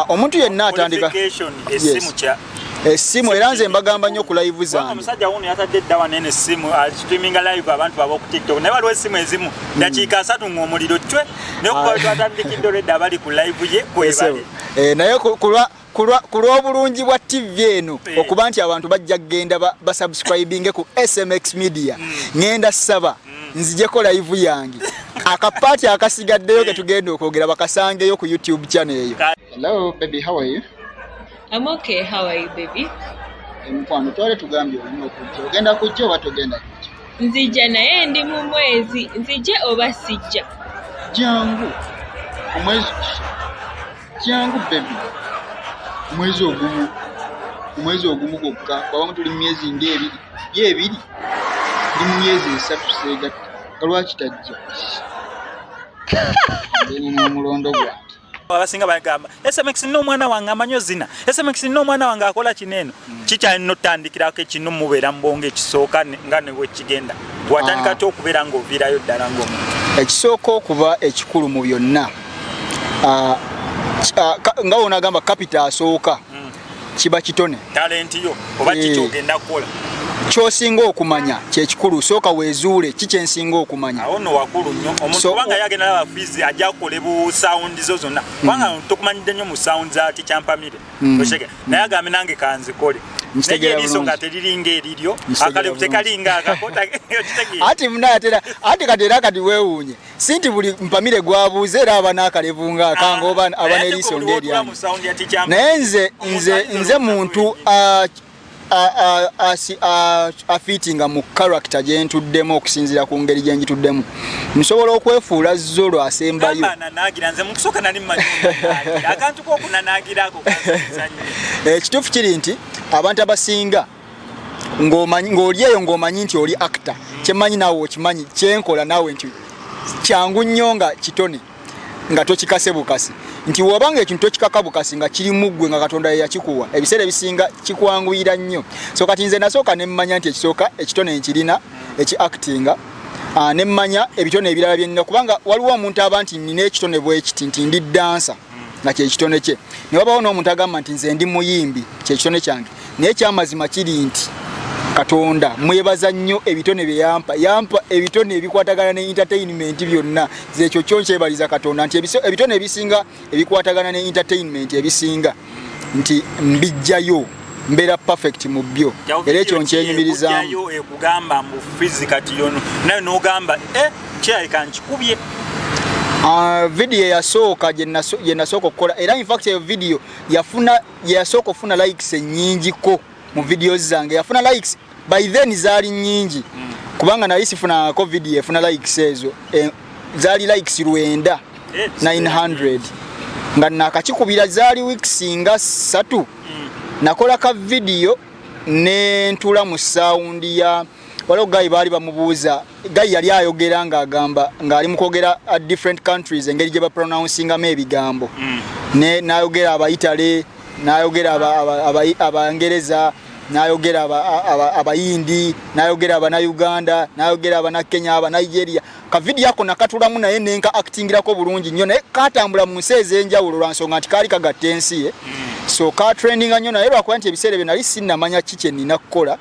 Omuntu yenna atandika essimu, era nze mbagamba nnyo ku live zange. Omusajja wuno yatadde eddawa nene essimu streaminga live abantu baba ku TikTok, naye waliwo essimu ezimu dakiika 30 ng'omuliro cwe, naye okuba twatandikidde olwedda abali ku live ye kwebali. Naye ku lw'obulungi bwa TV eno, okuba nti abantu bajja kugenda basubscribinge ku SMX Media, ŋŋenda saba nzijeko live yange, akapaati akasigaddeyo ke tugenda okwogera bakasangeyo ku YouTube channel eyo. Hello baby, how are you? I'm okay. How are you, baby? Mukwano, twale tugambye olina okujja. Ogenda kujja oba togenda kujja? Nzija, naye ndi mu mwezi. Nzije oba sijja? Jangu. Omwezi, jangu baby, omwezi ogumu, omwezi ogumu gwokka. Bwabamu tuli mu myezi ngaebiri ye ebiri, ndi mu myezi 3 seegatta. Nga lwaki tajja? Ngeni n'omulondo gwange. Abasinga bagamba, "SMX nina omwana wange amanyi ozina, SMX nina omwana wange akola kino." Eno kikyalina otandikirako ekino mubeera mu bwongo ekisooka nga ne bwekigenda bwatandika ty okubeera ng'oviirayo ddala ng'omuntu? Ekisooka okuba ekikulu mu byonna, nga wonagamba capital asooka kiba kitone. Talenti yo oba kikyogenda kukola. Kyosinga okumanya kyekikulu, sooka wezuule ki kyensinga okumanya. Awo nno wakulu nnyo omuntu, kubanga yagenda laba fizi ajja kukole bu sound zo zonna, kubanga tokumanyidde nnyo mu sound za Tikyampamire. Oshege naye agambe nange kanzikole, naye eriiso nga teriringa eriryo, akalevu tekalinga akako, okitegeera? Ati munatera ati kati era kati weewuunye, si nti buli mpamire gwabuuza era aba n'akalevu nga akanga oba aba n'eriiso ng'eryange. Naye nze muntu afiitinga mu character gyentuddemu, okusinziira ku ngeri gyengituddemu nsobola okwefuula Zolo asembayo. Nanagira nze mukusooka nali mmanyi akantu k'okunanagirako kansiza nnyo. Ekituufu kiri nti abantu abasinga ng'oli eyo ng'omanyi nti oli actor, kyemmanyi naawe okimanyi, kyenkola naawe nti kyangu nnyo nga kitone. Nga tokikase bukasi, nti wobanga ekintu tokikaka bukasi nga kiri mu ggwe, nga Katonda ye yakikuwa, ebiseera ebisinga kikwanguyira nnyo. So kati nze nasooka ne mmanya nti ekisooka ekitone nkirina eki actinga, ne mmanya ebitone ebirala byenina, kubanga waliwo omuntu aba nti nina ekitone bwekiti nti ndi dansa, nga kyekitone kye, ne wabawo n'omuntu agamba nti nze ndi muyimbi, kyekitone kyange. Naye ekyamazima kiri nti Katonda mwebaza nnyo ebitone bye yampa. Yampa ebitone ebikwatagana ne entertainment byonna. Nze ekyo kyo nkyebaliza Katonda nti ebitone ebisinga ebikwatagana ne entertainment ebisinga nti mbijjayo, mbeera perfect mu byo, era ekyo nkyenyumirizaamu. Ekugamba mbu fizi kati yono naye n'ogamba, eh, kirabika nkikubye. Video eyasooka gye nasooka okukola, era infact eyo video yafuna, yasooka okufuna likes ennyingiko mu videos zange. Yafuna likes, by then zaali nnyingi, kubanga nali sifunangako video efuna likes ezo. Zaali likes 900 nga nakakikubira, zaali weeks nga 3. Nakola ka video nentula mu sound ya, waliwo guy baali bamubuuza, guy yali ayogera ng'agamba ng'ali mu kwogera at different countries engeri gye bapronouncingamu ebigambo, ne n'ayogera Abayitale, n'ayogera Abangereza, n'ayogera Abayindi, n'ayogera Abanauganda, n'ayogera Abanakenya, Abanigeria. Kavidiyo ako nakatulamu naye nenka actingirako bulungi nnyo, naye katambula mu nsi ez'enjawulo lwa nsonga nti kaali kagatta ensi ye. So katrendinga nnyo, naye lwakuba nti ebiseera ebyo nali sinnamanya ki kye nnina kukola.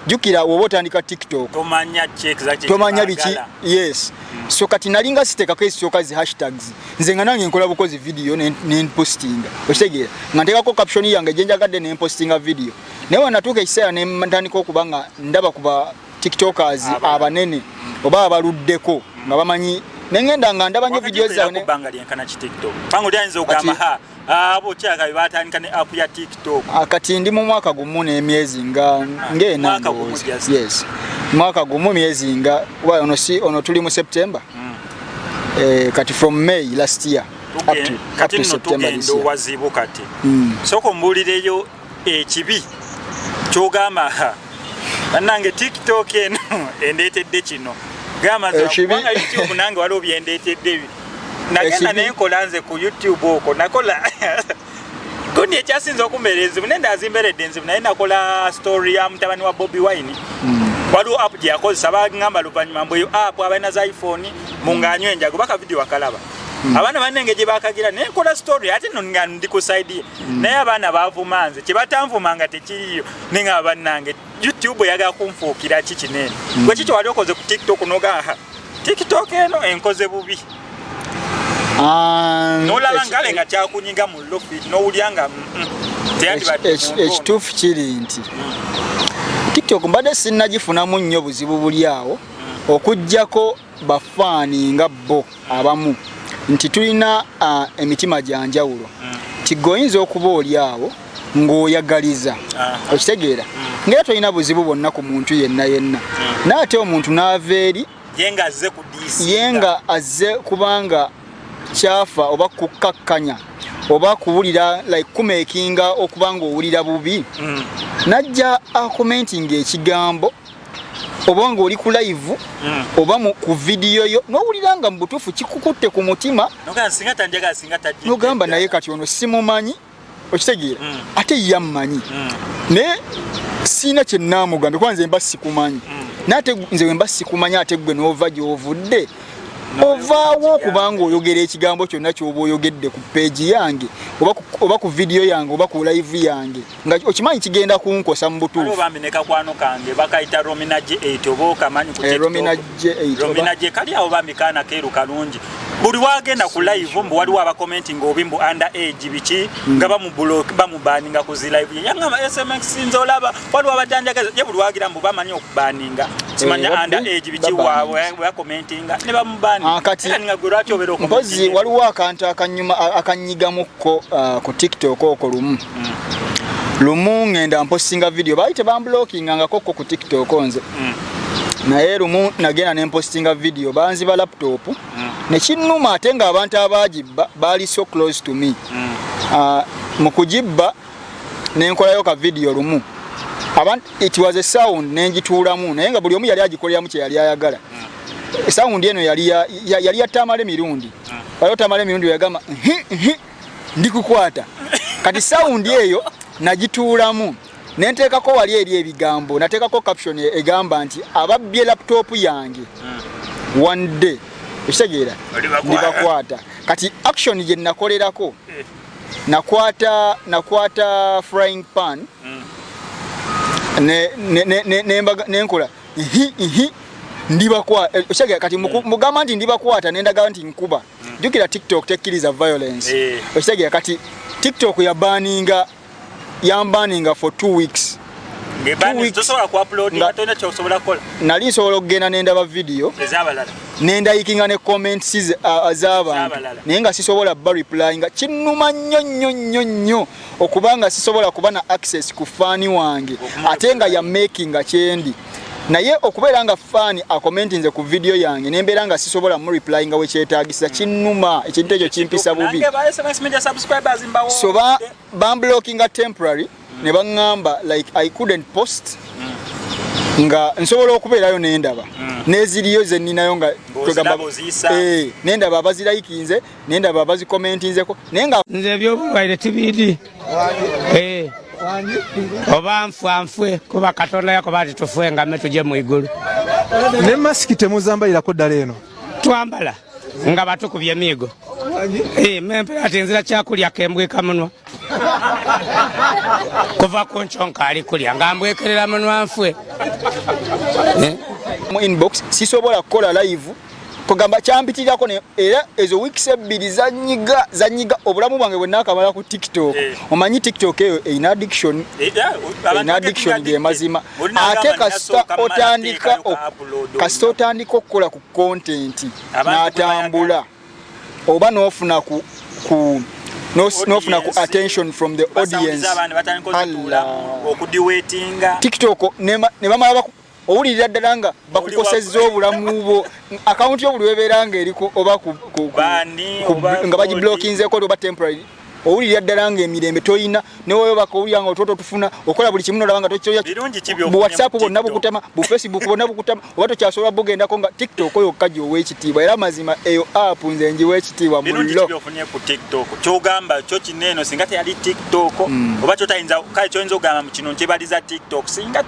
Jjukira woba otandika TikTok, tomanya ki exactly tomanya biki. Kyebagala. Yes, so kati nalinga sitekako ezisooka zi hashtags, nze nga nange nkola bukozi video nempostinga, okitegeera, nga nteekako caption yange gyenjagadde nempostinga video. Naye wenatuuka ekiseera nentandika okuba nga ndaba ku ba TikTokers abanene oba abaluddeko nga bamanyi, nengenda nga ndaba nnyo video zaabwe. Bbanga lyenkana ki TikTok? Panga oli ayinza okugamba, ha, abo kyaka batandika ne app ya TikTok. Ah, kati ndi mu mwaka gumu n'emyezi nga ng'ena. Mwaka gumu. Ndowooza. Just. Yes, mwaka gumu myezi nga wa, ono si ono tuli mu September. Kati from May last year up Kati to nno September this tugenda year. owazibu kati. Sooka ombuulireyo ekibi kyogamba, "Ha, bannange, TikTok eno endeetedde kino." Gamba nze, kubanga YouTube nange waliwo byendeetedde bi nagenda nenkola nze ku YouTube okwo nakola gundi ekyasinza okumbeera enzibu, naye ndazimberedde enzibu, naye nakola story ya mutabani wa Bobi Wine. Waliwo app gye yakozesa, bagamba luvannyuma mbu eyo app abalina za iPhone munganywa enjago baka video wakalaba. Abaana bannenge gye bakagira, naye nkola story ate no nga ndi ku side ye, naye abaana bavuma nze kyebatanvuma nga tekiriyo, naye nga bannange YouTube eyagala kunfuukira ki kinene. Gwe kiki wali okoze ku TikTok nogaa TikTok eno enkoze bubi, nolaba ngale nga kyakunyiga mu lofi nowulya nga teyandibadde muntu ono. Ekituufu kiri nti TikTok mbadde sinnagifunamu nnyo buzibu buli awo, okugjako bafaani nga bo abamu nti tulina emitima gya njawulo, nti gwe oyinza okuba oli awo ng'oyagaliza, okitegeera, ngaera tolina buzibu bwonna ku muntu yenna yenna, naye ate omuntu n'ava eri ye nga azze ku DC ye nga azze kubanga kyafa oba kukakkanya oba kuwulira like kumakinga okuba nga owulira bubi, najja acommentinga ekigambo, oba nga oli ku live oba ku vidiyo yo, n'owulira nga mu butuufu kikukutte ku mutima, nogamba singa tanjagala, singa tajja. Nogamba naye kati ono simumanyi, okitegeera, ate yammanyi, naye siina kyenaamugambye kuba nze mba sikumanyi. Naye ate nze wemba sikumanyi, ate gwe n'ova gy'ovudde ovaawo okubanga oyogera ekigambo kyonna ky'oba oyogedde ku page yange oba ku vidiyo yange oba ku live yange, nga okimanyi kigenda kunkosa mu Waliwo butuufu. Bambi ne kakwano kange bakayita Romina J8, oba okamanyi ku Eh, TikTok? Romina J8. Romina J kali awo, bambi kaana keeru kalungi. Buli wagenda ku live mbu waliwo abacommentinga obi mbu under age biki, nga bamublock, bamubaninga ku zi live. Yangamba, "SMX, nze olaba waliwo abajanjagaza." Ye buli wagira mbu bamanyi okubaninga, simanya under age biki, babaninga. Wabakomentinga ne bamubaninga. Ah, kati nga gwe lwaki obeera mpozi okomentinga? Waliwo akantu akanyuma akanyigamukko ku TikTok okwo. Lumu lumu ngenda mpostinga video, baali tebamblockinga ku TikTok nze, naye lumu nagenda nempostinga video, banziba laptop nekinnuma, ate ng'abantu abagibba baali so close to me. Mu kugibba nenkolayo ka video lumu. It was a sound nenjituulamu, naye nga buli omu yali agikoleramu kye yali ayagala. Sound eno yali ya Tamale Mirundi. Waliwo Tamale Mirundi yagamba ndikukwata. Kati sound eyo nagituulamu nenteekako wali eri ebigambo, nateekako caption egamba nti ababbye laptop yange one day, ekitegeera, ndibakwata. Kati action gye nakolerako, nakwata frying pan nenkola ihi ihi ndibakwata. Okitegeera? Kati mugamba nti ndibakwata, nendaga nti nkuba. Jjukira TikTok tekkiriza violence. Okitegeera? Kati TikTok yabaninga, yambaninga for 2 weeks. Nali nsobola okugenda nendaba video nendalikinga ne comments z'abantu, naye nga sisobola ba replyinga. Kinnuma nnyo nnyo nnyo nnyo okuba nga sisobola kuba na access ku fan wange, ate nga ya makinga kyendi naye okubeera nga fan acommentinze ku video yange nembeera nga sisobola mu replyinga wekyetagisa. Kinnuma, ekintu ekyo kimpisa bubi. So bamblockinga temporary ne baŋŋamba like I couldn't post, nga nsobola okubeerayo nendaba neziriyo zeninayo nga nendaba abazirayikinze, nendaba abazikomentinzeko, naye nga Nze ebyobulwaire tibiri. Oba nfa nfwe, kuba Katonda yakoba ati tufwe ngame tuje mu igulu. Ne masiki temuzambalirako ddala eno? Twambala nga batukubye emiigo. Mempera ati nzira kyakulya kembwika munwa kuva ku nkyonka ali kulya nga mbwekerera munwa nfwe. Mu inbox sisobola kukola live, kugamba kyampitirako. Era ezo weeks 2 zanyiga, zanyiga obulamu bwange bwe nakamala ku TikTok. Omanyi TikTok eyo erina addiction, erina addiction gemazima. Ate kasita otandika okukola ku content n'atambula oba n'ofuna ku attention from the audience, TikTok ne bamala owulirira ddala nga bakukosezza obulamu bwo. Akawunti yo buli webeera nga eri oba nga bagiblockinzeko oba temporary, owulirira ddala nga emirembe toyina. Newebaka owulira nga otwo tofuna, okola buli kimu nolaba nga bu WhatsApp bwonna bukutama, bu Facebook bwonna bukutama, oba tokyasobola bugendako, nga TikTok yokka gyowa ekitiibwa. Era mazima eyo app nze ngiwa ekitiibwa mullo. Kyogamba kyo kineeno singa teyali TikTok, oba kyotayinza kale kyoyinza okugamba mu kino nkyebaliza TikTok singa?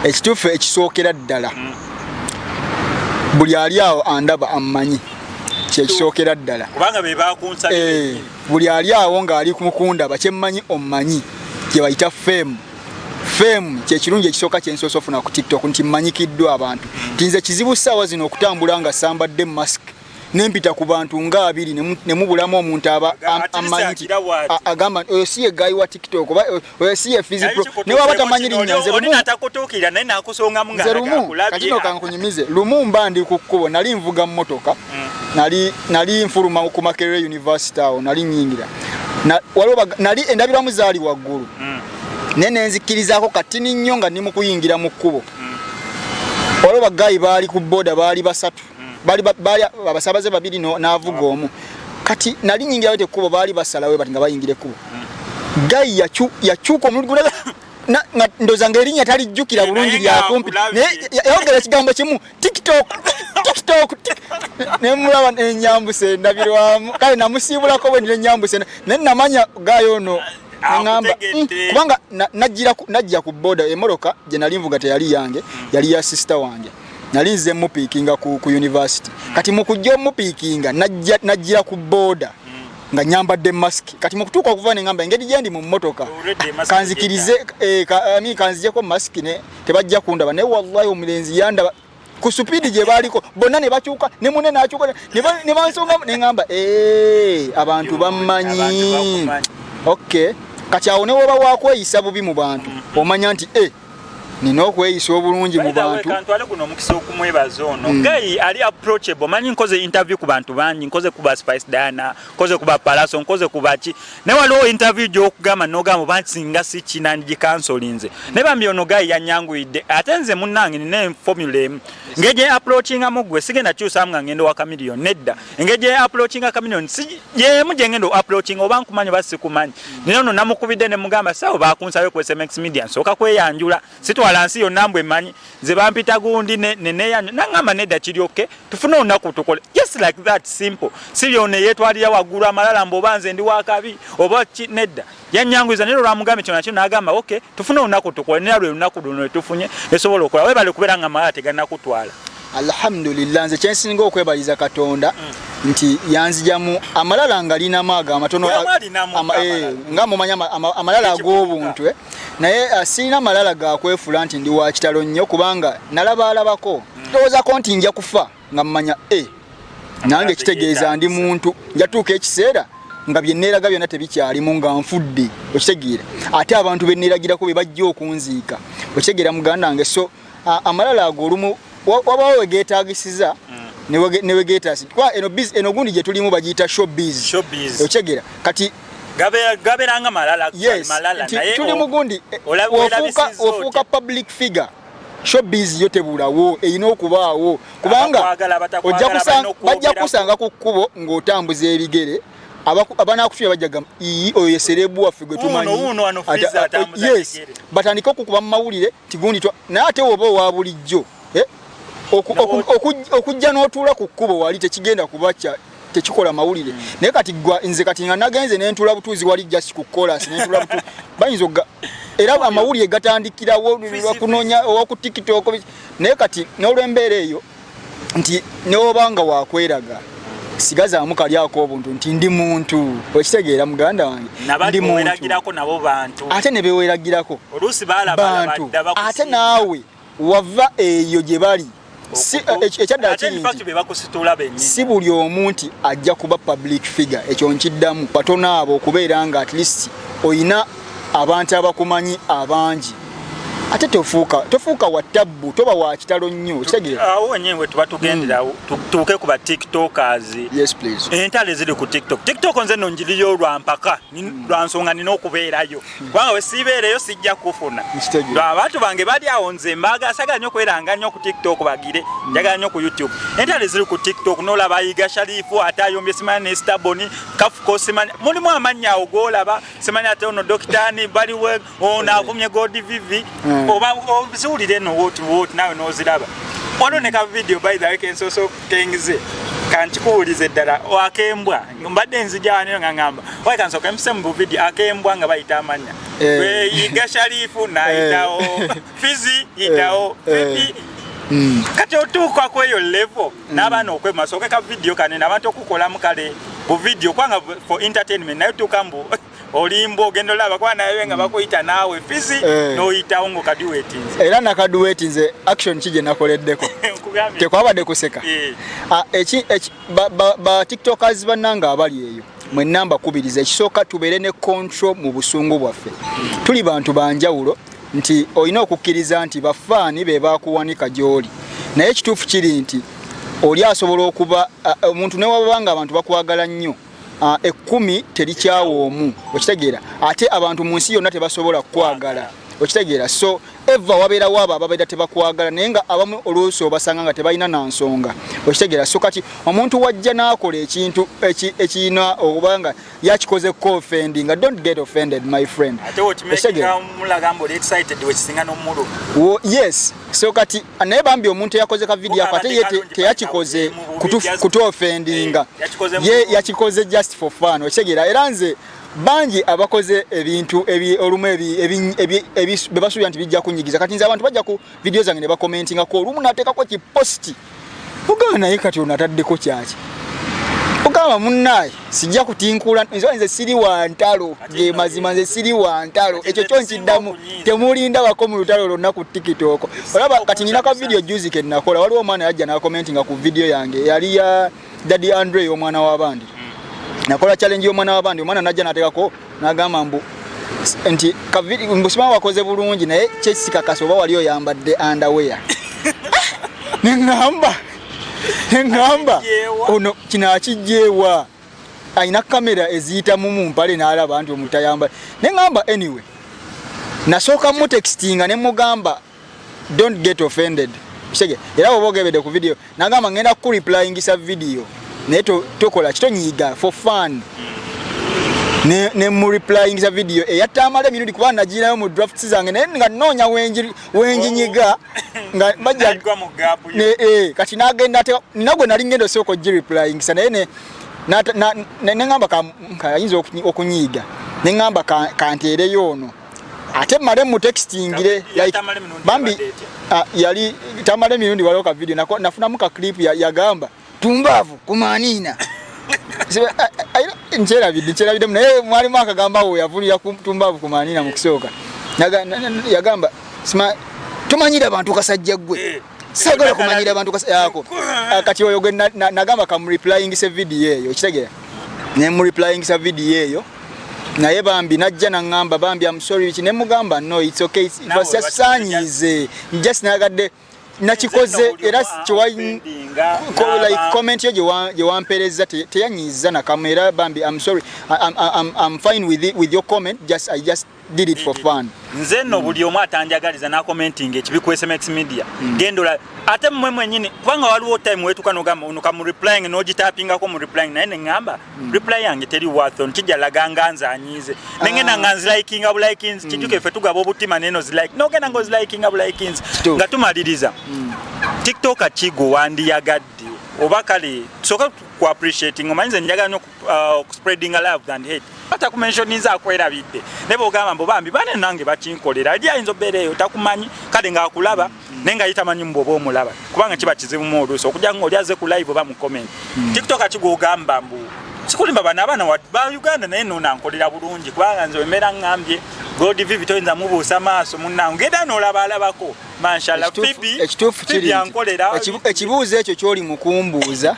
Ekituufu ekisookera ddala, buli ali awo andaba ammanyi, kyekisookera ddala. Kubanga be bakunsabye. Buli ali awo ng'ali mukundaba kyemmanyi ommanyi, gye bayita fame. Fame kyekirungi ekisooka kyensoose ofuna ku TikTok, nti mmanyikiddwa abantu, nti nze kizibu ssaawa zino okutambula nga sambadde mask nempita ku bantu nga abiri ne mubulamu omuntu aba amanyi nti agamba oyo si ye guy wa TikTok oba oyo si ye Fizzy Pro, ne waba tamanyi linnya. Nze lumu natakutuukirira naye nakusongamu nga nze lumu kati no kankunyumize. Lumu mba ndi ku kkubo, nali nvuga mmotoka, nali nfuluma ku Makerere University awo, nali nyingira, waliwo nali endabirwamu zaali waggulu, naye nenzikirizaako katini nnyo nga ndi mu kuyingira mu kkubo. Waliwo ba guy baali ku boda, baali basatu, baali abasabaze babiri n'avuga omu. Kati nali nyingirayo tekkubo, baali basalawe bati nga bayingira ekkubo. Guy yakyuka omulundi gulala, nga ndoza nga erinnya talijjukira bulungi lyakumpi, naye yayogera ekigambo kimu, "TikTok, TikTok." Nemulaba nenyambuse endabirwamu, kale namusiibulako bwe nenyambuse, naye namanya guy ono. Ngamba kubanga najja ku boda, emmotoka gye nali nvuga teyali yange, yali ya sister wange. Nali nze mupiikinga ku university. Kati mu kujja omupiikinga najjira ku boda nga nyambadde mask. Kati mu kutuuka okuva ne ngamba engeri gye ndi mu mmotoka kanzikirize, kanzijeko mask ne tebajja kundaba. Naye wallahi omulenzi yandaba ku speed gye baaliko bonna ne bakyuka, ne munne n'akyuka ne bansonga, ne ŋŋamba, "Abantu bammanyi." Okay, kati awo ne woba wakweyisa bubi mu bantu, omanya nti nina okweyisa obulungi mu bantu. Kantwale guno omukisa okumwebaza ono guy ali approachable. Manyi nkoze interview ku bantu bangi, nkoze ku ba Spice Diana, nkoze ku ba Palaso, nkoze ku baki, naye waliwo interview gy'okugamba n'ogamba oba singa si kina ngikansolinze. Naye bambi ono guy yanyanguyidde. Ate nze munnange nina formula emu ngeri gye approachingamu gwe, sigenda kyusamu nga ngenda owa Chameleone, nedda. Engeri gye approachinga Chameleone si yemu gye ngenda approachinga oba nkumanyi oba sikumanyi. Nina ono namukubidde ne mugamba, "Sawo bakunsabe ku SMX Media, nsooka kweyanjula." Sitwala. Teweetwala nsi yonna mbwe mmanyi nze bampita gundi neneyanyo nangamba nedda kiri okay, tufune olunaku tukole just like that simple. Si byona yeetwalira waggulu amalala mbu oba nze ndi wakabi oba ki, nedda yanyanguyiza naye olwamugambye kino nakyo n'agamba okay, tufune olunaku tukole, naye lwe lunaku luno lwetufunye nesobola okukola. Webale kubeera nga amalala teganakutwala. Alhamdulillah, nze kyensinga okwebaliza Katonda nti yanzijamu amalala nga linamu ago amatono, nga mumanyi amalala ag'obuntu, Naye sirina malala ga kwefula nti ndi wa kitalo nnyo, kubanga nalabaalabako ndowoozako nti nja kufa nga mmanya nange kitegeeza ndi muntu, njatuuka ekiseera nga bye neeraga byonna tebikyalimu, nga nfudde, okitegeera. Ate abantu be neeragirako be bajja okunziika, okitegeera muganda wange. So amalala ago olumu wabawo wegeetagisiza newegeetasi, kuba eno eno gundi gye tulimu bagiyita showbiz, okitegeera. Kati gabeeranga malala, yes, malala, naye tuli mu gundi ofuuka public figure, showbiz yo tebulawo, erina okubaawo, kubanga bajja kusanga ku kkubo ng'otambuza ebigere, abanakutuya bajja gamba iyi oyo ye celeb waffe gwe tumanyi. Yes, batandike okukuba mu mawulire nti gundi, naye ate woba owa bulijjo okujja n'otuula ku kkubo wali tekigenda kuba tekikola mawulire. Naye kati gwa nze kati nga nagenze nentula butuuzi wali just ku chorus nentula butuuzi, bayinza era amawulire gatandikirawo kunoonya owa ku TikTok. Naye kati n'olwembeera eyo nti newoba nga wakweraga, sigazaamu kali ak'obuntu nti ndi muntu, okitegeera muganda wange, ndi muntu ate ne beweragirako bantu, ate naawe wava eyo gye bali. Ekyaddala kiri nti si buli omu nti ajja kuba public figure, ekyo nkiddamu. Batono abo okubeera nga at least oyina abantu abakumanyi abangi, ate tofuuka wa tabbu, toba wa kitalo nnyo, okitegeera. Awo wennyini we tuba tugendera, tutuuke ku ba TikTokers. Yes, please. Entalo eziri ku TikTok. TikTok nze no njiriyo lwa mpaka, lwa nsonga nina okubeerayo, kubanga we siibeereyo sijja kufuna. Abantu bange bali awo, nze mbaga sagala nnyo okweranga nnyo ku TikTok, bagire njagala nnyo ku YouTube. Entalo eziri ku TikTok, n'olaba Yiga Sharifu ate ayombye simanya ne Staboni Kafuko, simanya mulimu amannya awo g'olaba, simanya ate ono Dokitani baliwe ono avumye God Vivi, oba oziwulire no woti woti naawe n'oziraba. Waliwo ne ka video, by the way, kensoose kengize kankikuwulize ddala akembwa. Mbadde nzija wano nga ngamba wayi kansooke mpise mu buvidiyo akembwa nga bayita amannya. Yiga Sharifu n'ayitawo, Fizi yitawo, Fifi. Kati otuuka ku eyo level n'abaana okwema, sooke ka video kanene abantu okukolamu kale bu video kubanga for entertainment, naye otuuka mbu olimba ogenda olaba kuba naye nga bakuyita naawe Fizi n'oyitawo ng'okaduwetinze. Era nakaduwetinze. Action ki gye nakoleddeko? Tekwabadde kuseka. Ba TikTokers bannange abali eyo mwenna mbakubiriza, ekisooka tubeere ne control mu busungu bwaffe. Tuli bantu banjawulo nti olina okukkiriza nti bafaani be bakuwanika gy'oli, naye ekituufu kiri nti oli asobola okuba omuntu newababa nga abantu bakwagala nnyo, 10 terikyawa omu, okitegeera. Ate abantu mu nsi yonna tebasobola kukwagala, okitegeera. So eva wabeerawo abo ababeera tebakwagala, naye nga abamu oluusi obasanga nga tebalina na nsonga, okitegeera. So kati omuntu wajja n'akola ekintu ekirina oba nga yakikoze ko offending, don't get offended, my friend. Yes, so kati naye bambi omuntu eyakoze ka video ako ate ye teyakikoze kutu offendinga, ye yakikoze just for fun, okitegeera. Era nze bangi abakoze ebintu olumu bebasuubira nti bijja kunyigiza. Kati nze abantu bajja ku video zange ne bakomentingako, olumu nateekako kiposti ogamba naye kati ono ataddeko kyaki, ogamba munnaaye sijja kutinkula, nze siri wa ntalo, ge mazima nze siri wa ntalo, ekyo kyo nkiddamu, temulindabako mu lutalo lwonna ku TikTok. Olaba kati nina ka video juzi ke nakola, waliwo omwana yajja n'akomentinga ku video yange yali ya Daddy Andre omwana w'abandi, nakola challenge y'omwana w'abandi, omwana najja n'ateekako n'agamba mbu nti mbu simanyi wakoze bulungi naye kyesikakasa oba wali oyambadde underwear. Neŋŋamba ono kino akijjeewa, alina kamera eziyitamu mu mpale n'alaba nti omuntu tayambala. Neŋŋamba anyway, nasooka mutextinga ne mugamba don't get offended. Era oba ogebedde ku video nagamba ngenda kukureplyingisa video naye tokola kitonyiiga for fun. Ne mu replyingiza video eyatamala emirundi, kuba nagirayo mu drafts zange, naye nga nnoonya wenjinyiga nga bajja Nagwa mu gap yo. Kati nagenda ate nina gwe nali ngenda osooka ogireplyingisa, naye neŋŋamba ayinza okunyiiga, neŋŋamba kanteereyo ono ate mmale mutextingire. Like, Yatamala emirundi bambi yabadde etya? Ah, yali tamala emirundi, waliwo ka video nafunamu ka clip yagamba tumbaavu kumaniina. Nkyerabidde naye mwalimu akagamba awo yavulira ku tumbaavu kumaniina. Mu kusooka yagamba sima tumanyira bantu, kasajja ggwe, sagala kumanyira bantu ako. Ah, kati oyo gwe nagamba kamureplyingisa video eyo, okitegeera, nemureplyingisa video eyo, naye bambi najja naŋŋamba, "Bambi, am sorry," biki, nemugamba, "No, it's okay, it Naawe was just sanyize, just nayagadde nakikoze." Era like comment yo gye wampeereza teyanyiiza nakamu. Era bambi, I'm sorry, I'm fine with it, with your comment. Just I just did it for fun. Nze nno buli omu atanjagaliza nakomentinga ekibi ku SMX Media, gendola ate mmwe mwenyini, kubanga waliwo time wetuka nogamba ono kamu replying, n'ogitapingako mu replying, naye neŋŋamba reply yange teri worth on, kijja laga nga nze anyiize, nengenda nga nzilikinga bulikings. Kijjuke ffe tugaba obutima neno zilike, nogenda nga ozilikinga bulikings. Kituufu. Nga tumaliriza, TikToker ki gwe wandiyagadde, oba kale tusooke ku appreciating? Omanyi nze njagala nnyo okuspreadinga love than hate. Atakumensioniza akwerabidde, naye bwogamba mbu bambi bane nange bakinkolera, eri ayinza obeera eyo takumanyi, kale ng'akulaba naye nga ye tamanyi mbu oba omulaba, kubanga kiba kizibu mu oluusi okujja nga oli aze ku live oba mu comment. TikToker ki gwogamba mbu sikulimba, bano abaana ba Uganda, naye nono ankolera bulungi, kubanga nze wembeera ŋŋambye God Vivi toyinza mubuusa maaso munnange, ngenda n'olabaalabako mashallah. Phoebe, Ekituufu Phoebe kiri nti ankolera. Ekibuuzo ekyo kyoli mu kumbuuza,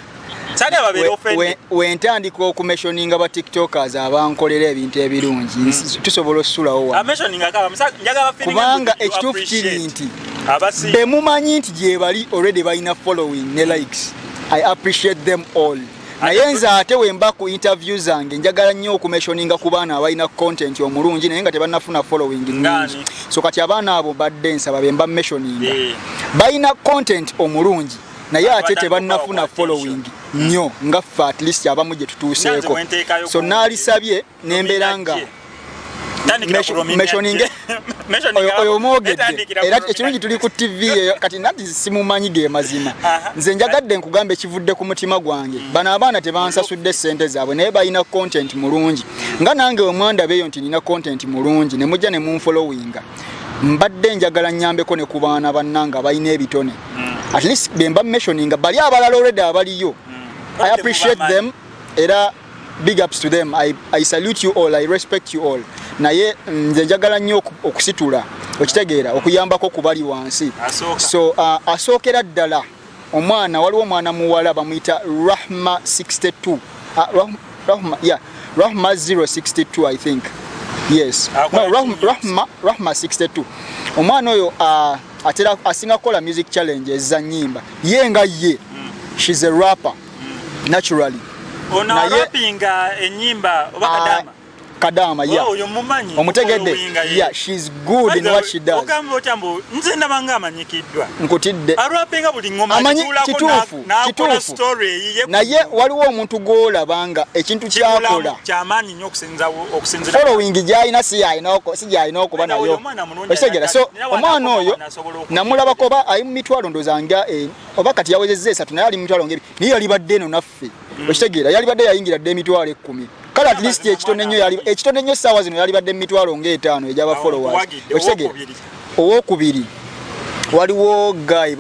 Saagala babeere offended. Wentandika okumentioninga ba TikTokers abankolera ebintu ebirungi, tusobola osulawo wano. Kubanga ekituufu kiri nti Abasi be mumanyi nti gye bali already balina following ne likes, I appreciate them all, naye nze ate wemba ku interview zange njagala nnyo okumentioninga ku baana abalina content omulungi naye nga tebannafuna following nnungi. Ngani? So kati abaana abo badde nsaba bemba mentioninga, balina content omulungi naye ate Batandika tebannafuna okubawa following nnyo nga ffe at least abamu gye tutuuseeko. Nanze wenteekayo So naalisabye nembeera nga mentioninge oyo omwogedde, era ekirungi tuli ku TV eyo kati nati simumanyi ge mazima. Nze njagadde nkugamba ekivudde ku mutima gwange. Bano abaana tebansasudde sente zaabwe, naye balina content mulungi, nga nange wemwandaba eyo nti nina content mulungi ne mujja ne munfollowinga. Mbadde njagala nyambeko ne ku baana bannange abalina ebitone, at least bemba mentioninga. Bali abalala already abaliyo, I appreciate them, era big ups to them. I salute you all, I respect you all, naye nze njagala nnyo okusitula, okitegeera, okuyambako ku bali wansi. Asooka. So asookera ddala omwana, waliwo omwana muwala bamuyita Rahma 62, Rahma, yeah, Rahma 062, I think, yes. Akola No, Rahma, ki? Rahma 62. Omwana oyo atera asinga kukola music challenge eza nyimba ye nga ye, she's a rapper naturally. Ono arapinga enyimba oba Ah, kadama? Kadama, yeah. Oh, oyo mumanyi. Omutegedde? Followinga ye. Yeah, she's good in what she does. Ogamba otya mbu nze ndabanga amanyikiddwa? Nkutidde. Arapinga buli ngoma. Amanyi agituulako kituufu, n'akola kituufu. story eyiye. Naye waliwo omuntu gw'olaba nga ekintu kyakola kyamaanyi nnyo okusinzira following gyalina si gyalina okuba Oyo nayo, omwana mulungi. okitegeera? So Nina omwana oyo asobola namulabako oba ali mu mitwalo ndowooza nga oba kati yawezezza esatu, naye ali mu mitwalo ngaebi, naye yalibadde eno naffe, okitegeera, yalibadde yayingira dde emitwalo 10. Kale at least ekitono ennyo ekitono ennyo essaawa zino yalibadde mu mitwalo ng'etaano egyaba Awo followers. nkuwagidde. Okitegeera? Owokubiri. Owokubiri waliwo guy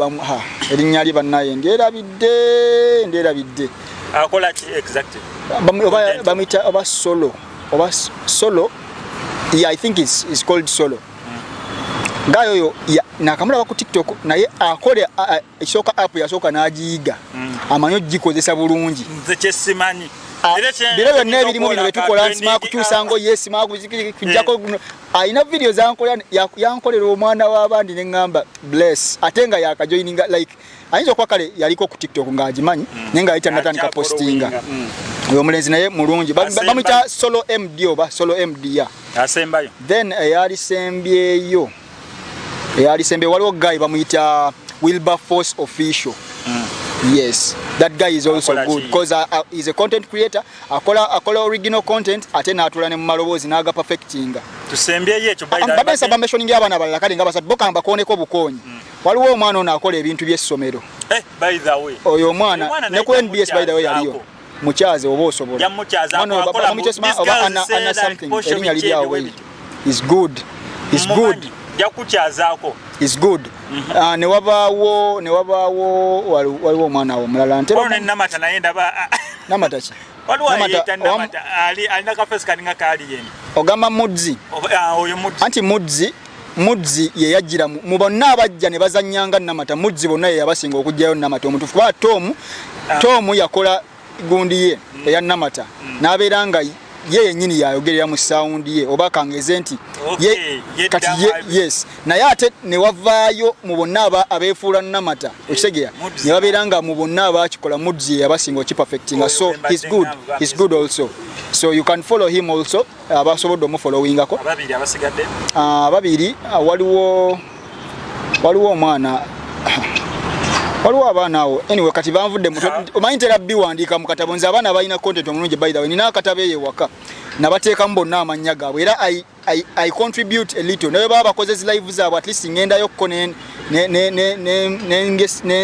erinnya lye bannaye ndyerabidde, ndyerabidde. Akola ki exactly? Oba bamuyita oba Solo, oba Solo, yeah, I think it's called Solo. Guy oyo nakamulaba ku TikTok, naye akole ekisooka app yasooka n'agiyiga, amanyi ogikozesa bulungi. Nze kyesimanyi. Ah, biro byonna ebirimu bino byetukola, nsima kukyusa ngoye, sima kujjako guno. Alina video zankola, yankolera omwana w'abandi neŋŋamba bless, ate nga yakajoininga, like ayinza okuba kale yaliko ku TikTok ng'agimanyi, naye nga yali tannatandika Akya postinga. followinga. Oyo omulenzi naye mulungi. Asembayo. Bamuyita Solo MD oba Solo MD, ya. Asembayo. Then eyalisembyeyo, eyalisembyeyo waliwo guy bamuyita Wilberforce Official. Yes. That guy is also Akola good ki? because he's a content creator, akola original content ate n'atula ne mu maloboozi n'aga perfectinga. Tusembyeyo ekyo, by the way. Mbadde nsaba mentioning y'abaana abalala, kale nga basatu bokamba koneko bukonyi. Waliwo omwana ono akola ebintu by'essomero. Eh, by the way, Oyo omwana Omwana ne ku naye NBS, by the way, yaliyo. jamukyazaako. Mukyaze oba osobola. Jamukyazaako, Omwana oyo akola bamuyita these oba girls say Anna that something, posho erinnya liri biki awo ebyo wei. bwe Is good, is Mumanyi, good. Jakukyazaako. Is good. Ah, ne wabaawo waliwo omwana awo omulala ntera Ono ne Namata naye ndaba. Namata ki? Waliwo Namata, ayeeta Namata, alina kafesi kalinga kaaliyeni. Ogamba Mudzi? Oyo Mudzi. Anti Mudzi ye yajjira mu bonna abajja ne bazannyanga Namata. Mudzi bonna ye yabasinga okugjayo Namata omutuufu, kuba Tom yakola gundi ye eya Namata n'abeera nga ye yennyini yayogerera mu sound ye, oba kangeze nti Okay, kati yeddamu ye, yes, naye ate ne wavaayo mu bonna abeefuula Namata, okitegeera? Mudzi. Ne babeera nga mu bonna abakikola, Mudzi ye yabasinga okiperfectinga. Oyo So bwe mbadde he's good, ngamba, he's good also, so you can follow him also, abasobodde omufollowingako. Ababiri abasigadde? Ah, babiri, ah, waliwo omwana, waliwo abaana awo. Anyway, kati banvudde mutwe. Omanyi ntera biwandiika mu katabo nze abaana balina content omulungi. By the way, nina akatabo eyo ewaka, nabateekamu bonna amannya gaabwe, era I contribute a little. Naye baba bakoze zi live zaabwe, at least ngendayo ko ne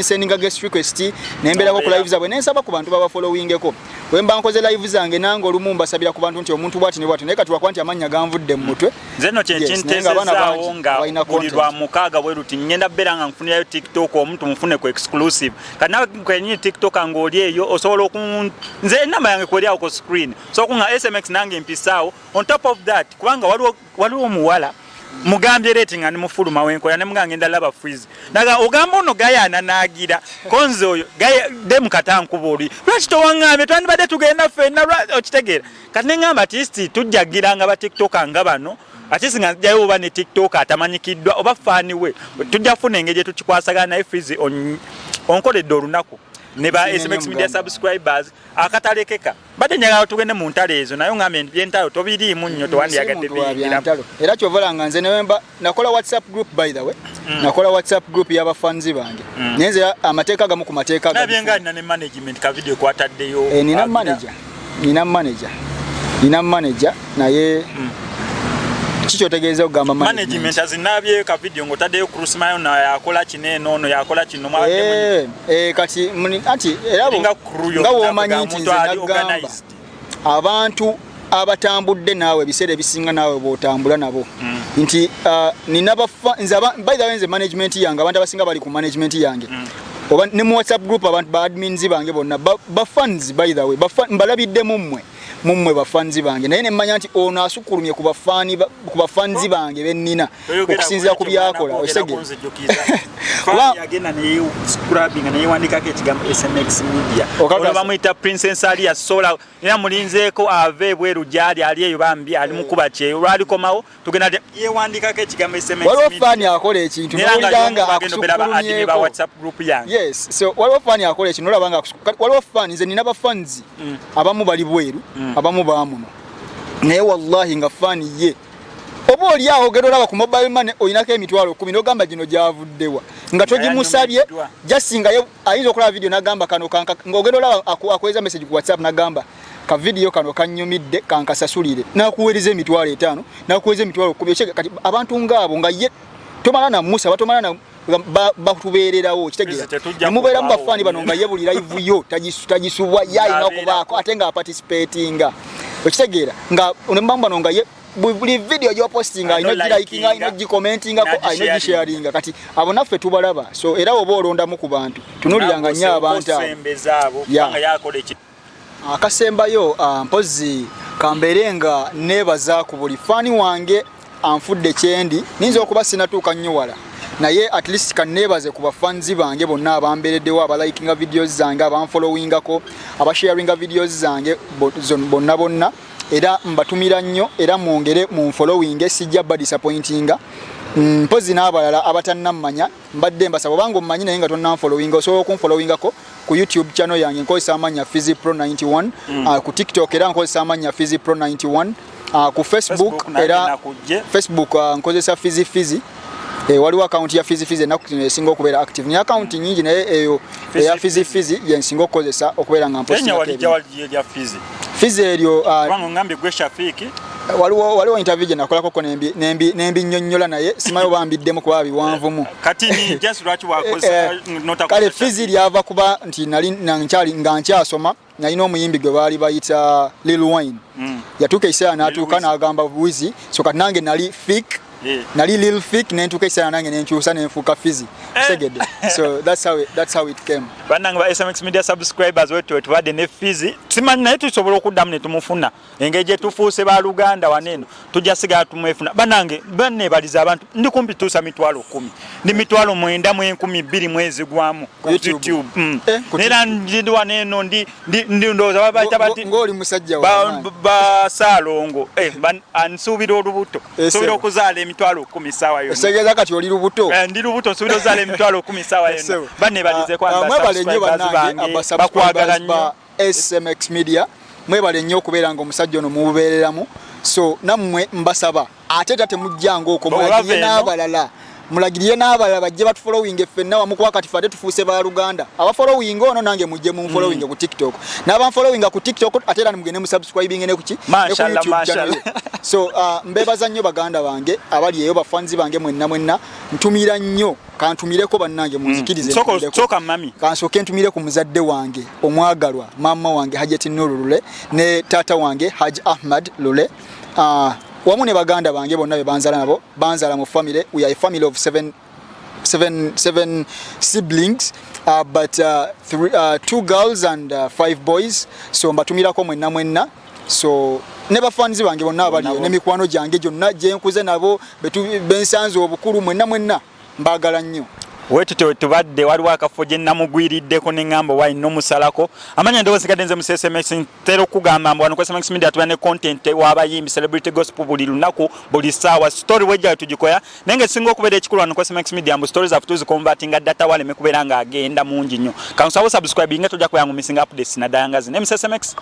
sendinga guest request, nembeerako ku live zaabwe, nensaba ku bantu babafollowingeko. Bwe mba nkoze live zange nange olumu mbasabira ku bantu nti omuntu bwati ne bwati, naye kati lwakuba nti amannya ganvudde mu mutwe. Nze nno Yes, naye nga abaana kyenkintesezaawo bangi nga balina buli content. lwa mukaaga bwe luti ngenda beera nga nfunirayo TikTok omuntu mufune ku exclusive. Kati nawe kenyini TikTok ng'oli eyo osobola oku nze enamba yange kweri awo ku screen, so kunga SMX nange mpisaawo. On top of that, kubanga waliwo omuwala mugambye rate nga nimufuluma wenkola ne mugamba ngenda laba Freeze, naga ogamba ono gayana nagira konze oyo gaya dem katankuba oli lwaki towaŋŋambye twandibadde tugenda ffenna okitegeera? Kati neŋŋamba at least tujjagiranga ba TikToker nga bano, at least nga njayo oba ne TikTok atamanyikiddwa oba faani we, tujja kufuna engeri gye tukikwasagana. Naye Freeze onkoledde olunaku ne ba Nsiimye nnyo SMX Media muganda. subscribers akatalekeka. Mbadde njagala tugende mu ntalo ezo, naye ongambye nti byentalo tobiriimu nnyo, tewandiyagadde Si muntu wa biyingiramu. byantalo, era kyova olanga nze newemba nakola WhatsApp group, by the way, nakola WhatsApp group y'abafanzi bange, naye nze amateeka agamu ku mateeka Nabye nga alina ne management, ka video kwataddeyo. Eh, nina manager, nina manager, naye kikyotegeeza okugamba management? Management azinabye ka video ng'otaddeyo Krusmayo na yakola kino, eno ono yakola kino, mwabadde Eh, kati anti era Eringa crew nga yonna, womanyi bwe nti omuntu nze ali nagamba organized. Abantu abatambudde naawe ebiseera ebisinga naawe bw'otambula nabo nti nina bafa nze by the way, nze management yange, abantu abasinga bali ku management yange oba ne mu WhatsApp group, abantu ba admins bange bonna ba fans, by the way, mbalabidde mummwe bafanzi bange, naye nemmanya nti ono asukkulumye ku bafanzi bange bennina Toyogera okusinziira ku ku ekyo, byakola. mwana, kwogera Osege kunzijukiza. Fan yagenda neyescribinga neyewandikako ekigambo SMX Media. Okakasa. Ono bamuyita Princess Alia Sola, era mulinzeeko ava ebweru gyali ali eyo, bambi ali mukuba kyeyo, lwalikomawo tugenda yewandikako ekigambo SMX Waliwo Media. faani akola ekintu Nera nga nowulira nga y'omu bagenda obeera ba admin ba akusukkulumyeko. WhatsApp group yange. Yes, so waliwo faani akola ekintu nolaba nga waliwo faani, nze nina bafanzi abamu bali bweru, abamu bamuno, naye wallahi nga faani ye oba oli awo ogenda olaba ku mobile money olinako 100,000, nogamba gino gyavuddewa nga togimusabye. Yanyumiddwa. Just nga ye ayinza okulaba video nagamba kano kanka, ng'ogenda olaba akuweereza message ku WhatsApp nagamba ka video kano kanyumidde, kankasasulire, nakuweereza 50,000, nakuweereza 100,000. Kati abantu ngaabo nga ye tomala namusaba, tomala na batubeererawo, kitegeera? Please, tetujja Nemubeeramu kuvaawo. bafaani bano nga ye buli live yo tagisubwa, ye alina Ng'abeerako. okubaako ate nga aparticipatinga, okitegeera? Nga nemubamu bano nga ye buli video gyopostinga alina Alina ogilikinga, alina olikinga, ogicommentingako, alina n'agisharinga. ogisharinga. Kati abo naffe tubalaba, so era oba olondamu ku bantu, tunuliranga nnyo abantu abo. Osembeza abo Yeah. kubanga yakola eki Akasembayo, mpozi kambeere nga neebaza ku buli faani wange anfudde kyendi. Ninza okuba sinatuuka nnyo wala, naye at least kanneebaze ku bafanzi bange bonna abambeereddewo, abalikinga videos zange, abanfollowingako, abasharinga videos zange bonna bonna, era mbatumira nnyo, era mwongere munfollowinge, sijja ba disappointinga. Mpozi n'abalala abatannammanya, mbadde mbasaba, obanga ommanyi naye nga tonnanfollowinga, osobola okunfollowingako ku YouTube channel yange, nkozesa amannya Fizzy Pro 91. Ku TikTok era nkozesa amannya Fizzy Pro 91. Ku Facebook, Facebook nange era nakujje. Facebook nkozesa Fizzy Fizzy. Waliwo akawunti ya Fizi Fizi ennaku zino esinga okubeera active. Naye akawunti nyingi, naye eyo eya Fizi Fizi yensinga okukozesa okubeera nga mpostinga erya Fizi. Fizi eryo ngambye gwe Shafiki. Waliwo interview gye nakolako nembinyonnyola, naye simanyi oba mbiddemu kuba biwanvumu. Kati ni just lwaki wakozesa Kale Fizi lyava kuba nti nali nkyali nga nkyasoma, nalina omuyimbi gwe baali bayita Lil Wayne. Yatuuka ekiseera n'atuuka n'agamba Wizi, so kati nange nali Fik, nali Lil Fik, nentuuka ekiseera nange nenkyusa nenfuuka Fizi. Segede. So that's how it came. Bannange ba SMX Media subscribers, wetu tubadde ne Fizi. Simanyi naye tusobola okuddamu ne tumufuna. Engeri gye tufuuse baluganda waneeno, tujja sigala tumwefuna. Bannange banneebaliza abantu, ndi kumpi tuusa 100,000, ndi 92,000 mwezi gwamu ku YouTube. Nera ndi waneeno, ndi ndowooza babayita bati Ng'oli musajja basaalongo, nsuubira olubuto, nsuubira okuzaala 100,000 saawa yonna. Otegeeza kati oli lubuto? Ndi lubuto, nsuubira okuzaala 100,000 saawa yonna. Banneebalizeko Mwebale nnyo bannange, bakwagala nnyo. SMX Media, mwebale nnyo okubeera nga omusajja ono mububeereramu. So nammwe mbasaba ate era temujjanga okwo, mulagirye n'abalala, mulagirye n'abalala bajje batufollowing ffenna wamu, kuba kati ffe tufuuse baluganda. Abafollowing ono nange mujje munfollowing ku TikTok, n'abanfollowinga ku TikTok ate era mugende musubscribing ne kuki ne ku YouTube channel. So mbebaza nnyo baganda bange abali eyo, bafanzi bange mwenna mwenna, ntumira nnyo. Kantumireko bannange, munzikirize. Soka mami. Kansooke ntumire ku muzadde wange omwagalwa, maama wange Hajati Nuru Lule ne taata wange Haj Ahmad Lule, wamu ne baganda bange bonna be banzala nabo, banzala mu family. We are a family of seven siblings, but three, two girls and five boys. So mbatumirako mwenna mwenna. So ne bafanzi bange bonna abaliyo n'emikwano gyange gyonna gyenkuze nabo, bensanze obukulu, mwenna mwenna mbaagala nnyo. Wetutyo tubadde waliwo akafo gye namugwiriddeko ne ŋŋamba wayi nomusalako amanya. Ndowooza sigadde nze mu SMX. Ntera okugamba mbu wano ku SMX Media tuba ne content w'abayimbi, celebrity gospel, buli lunaku, buli ssaawa story wejja tugikoya. Naye nga ekisinga okubeera ekikulu wano ku SMX Media mbu story zaffe tuziconvertinga data, waleme kubeera ng'agenda mungi nnyo. Kansaba subscribe nga tojja kubeera ngu missing updates naddala nga zino. MC SMX.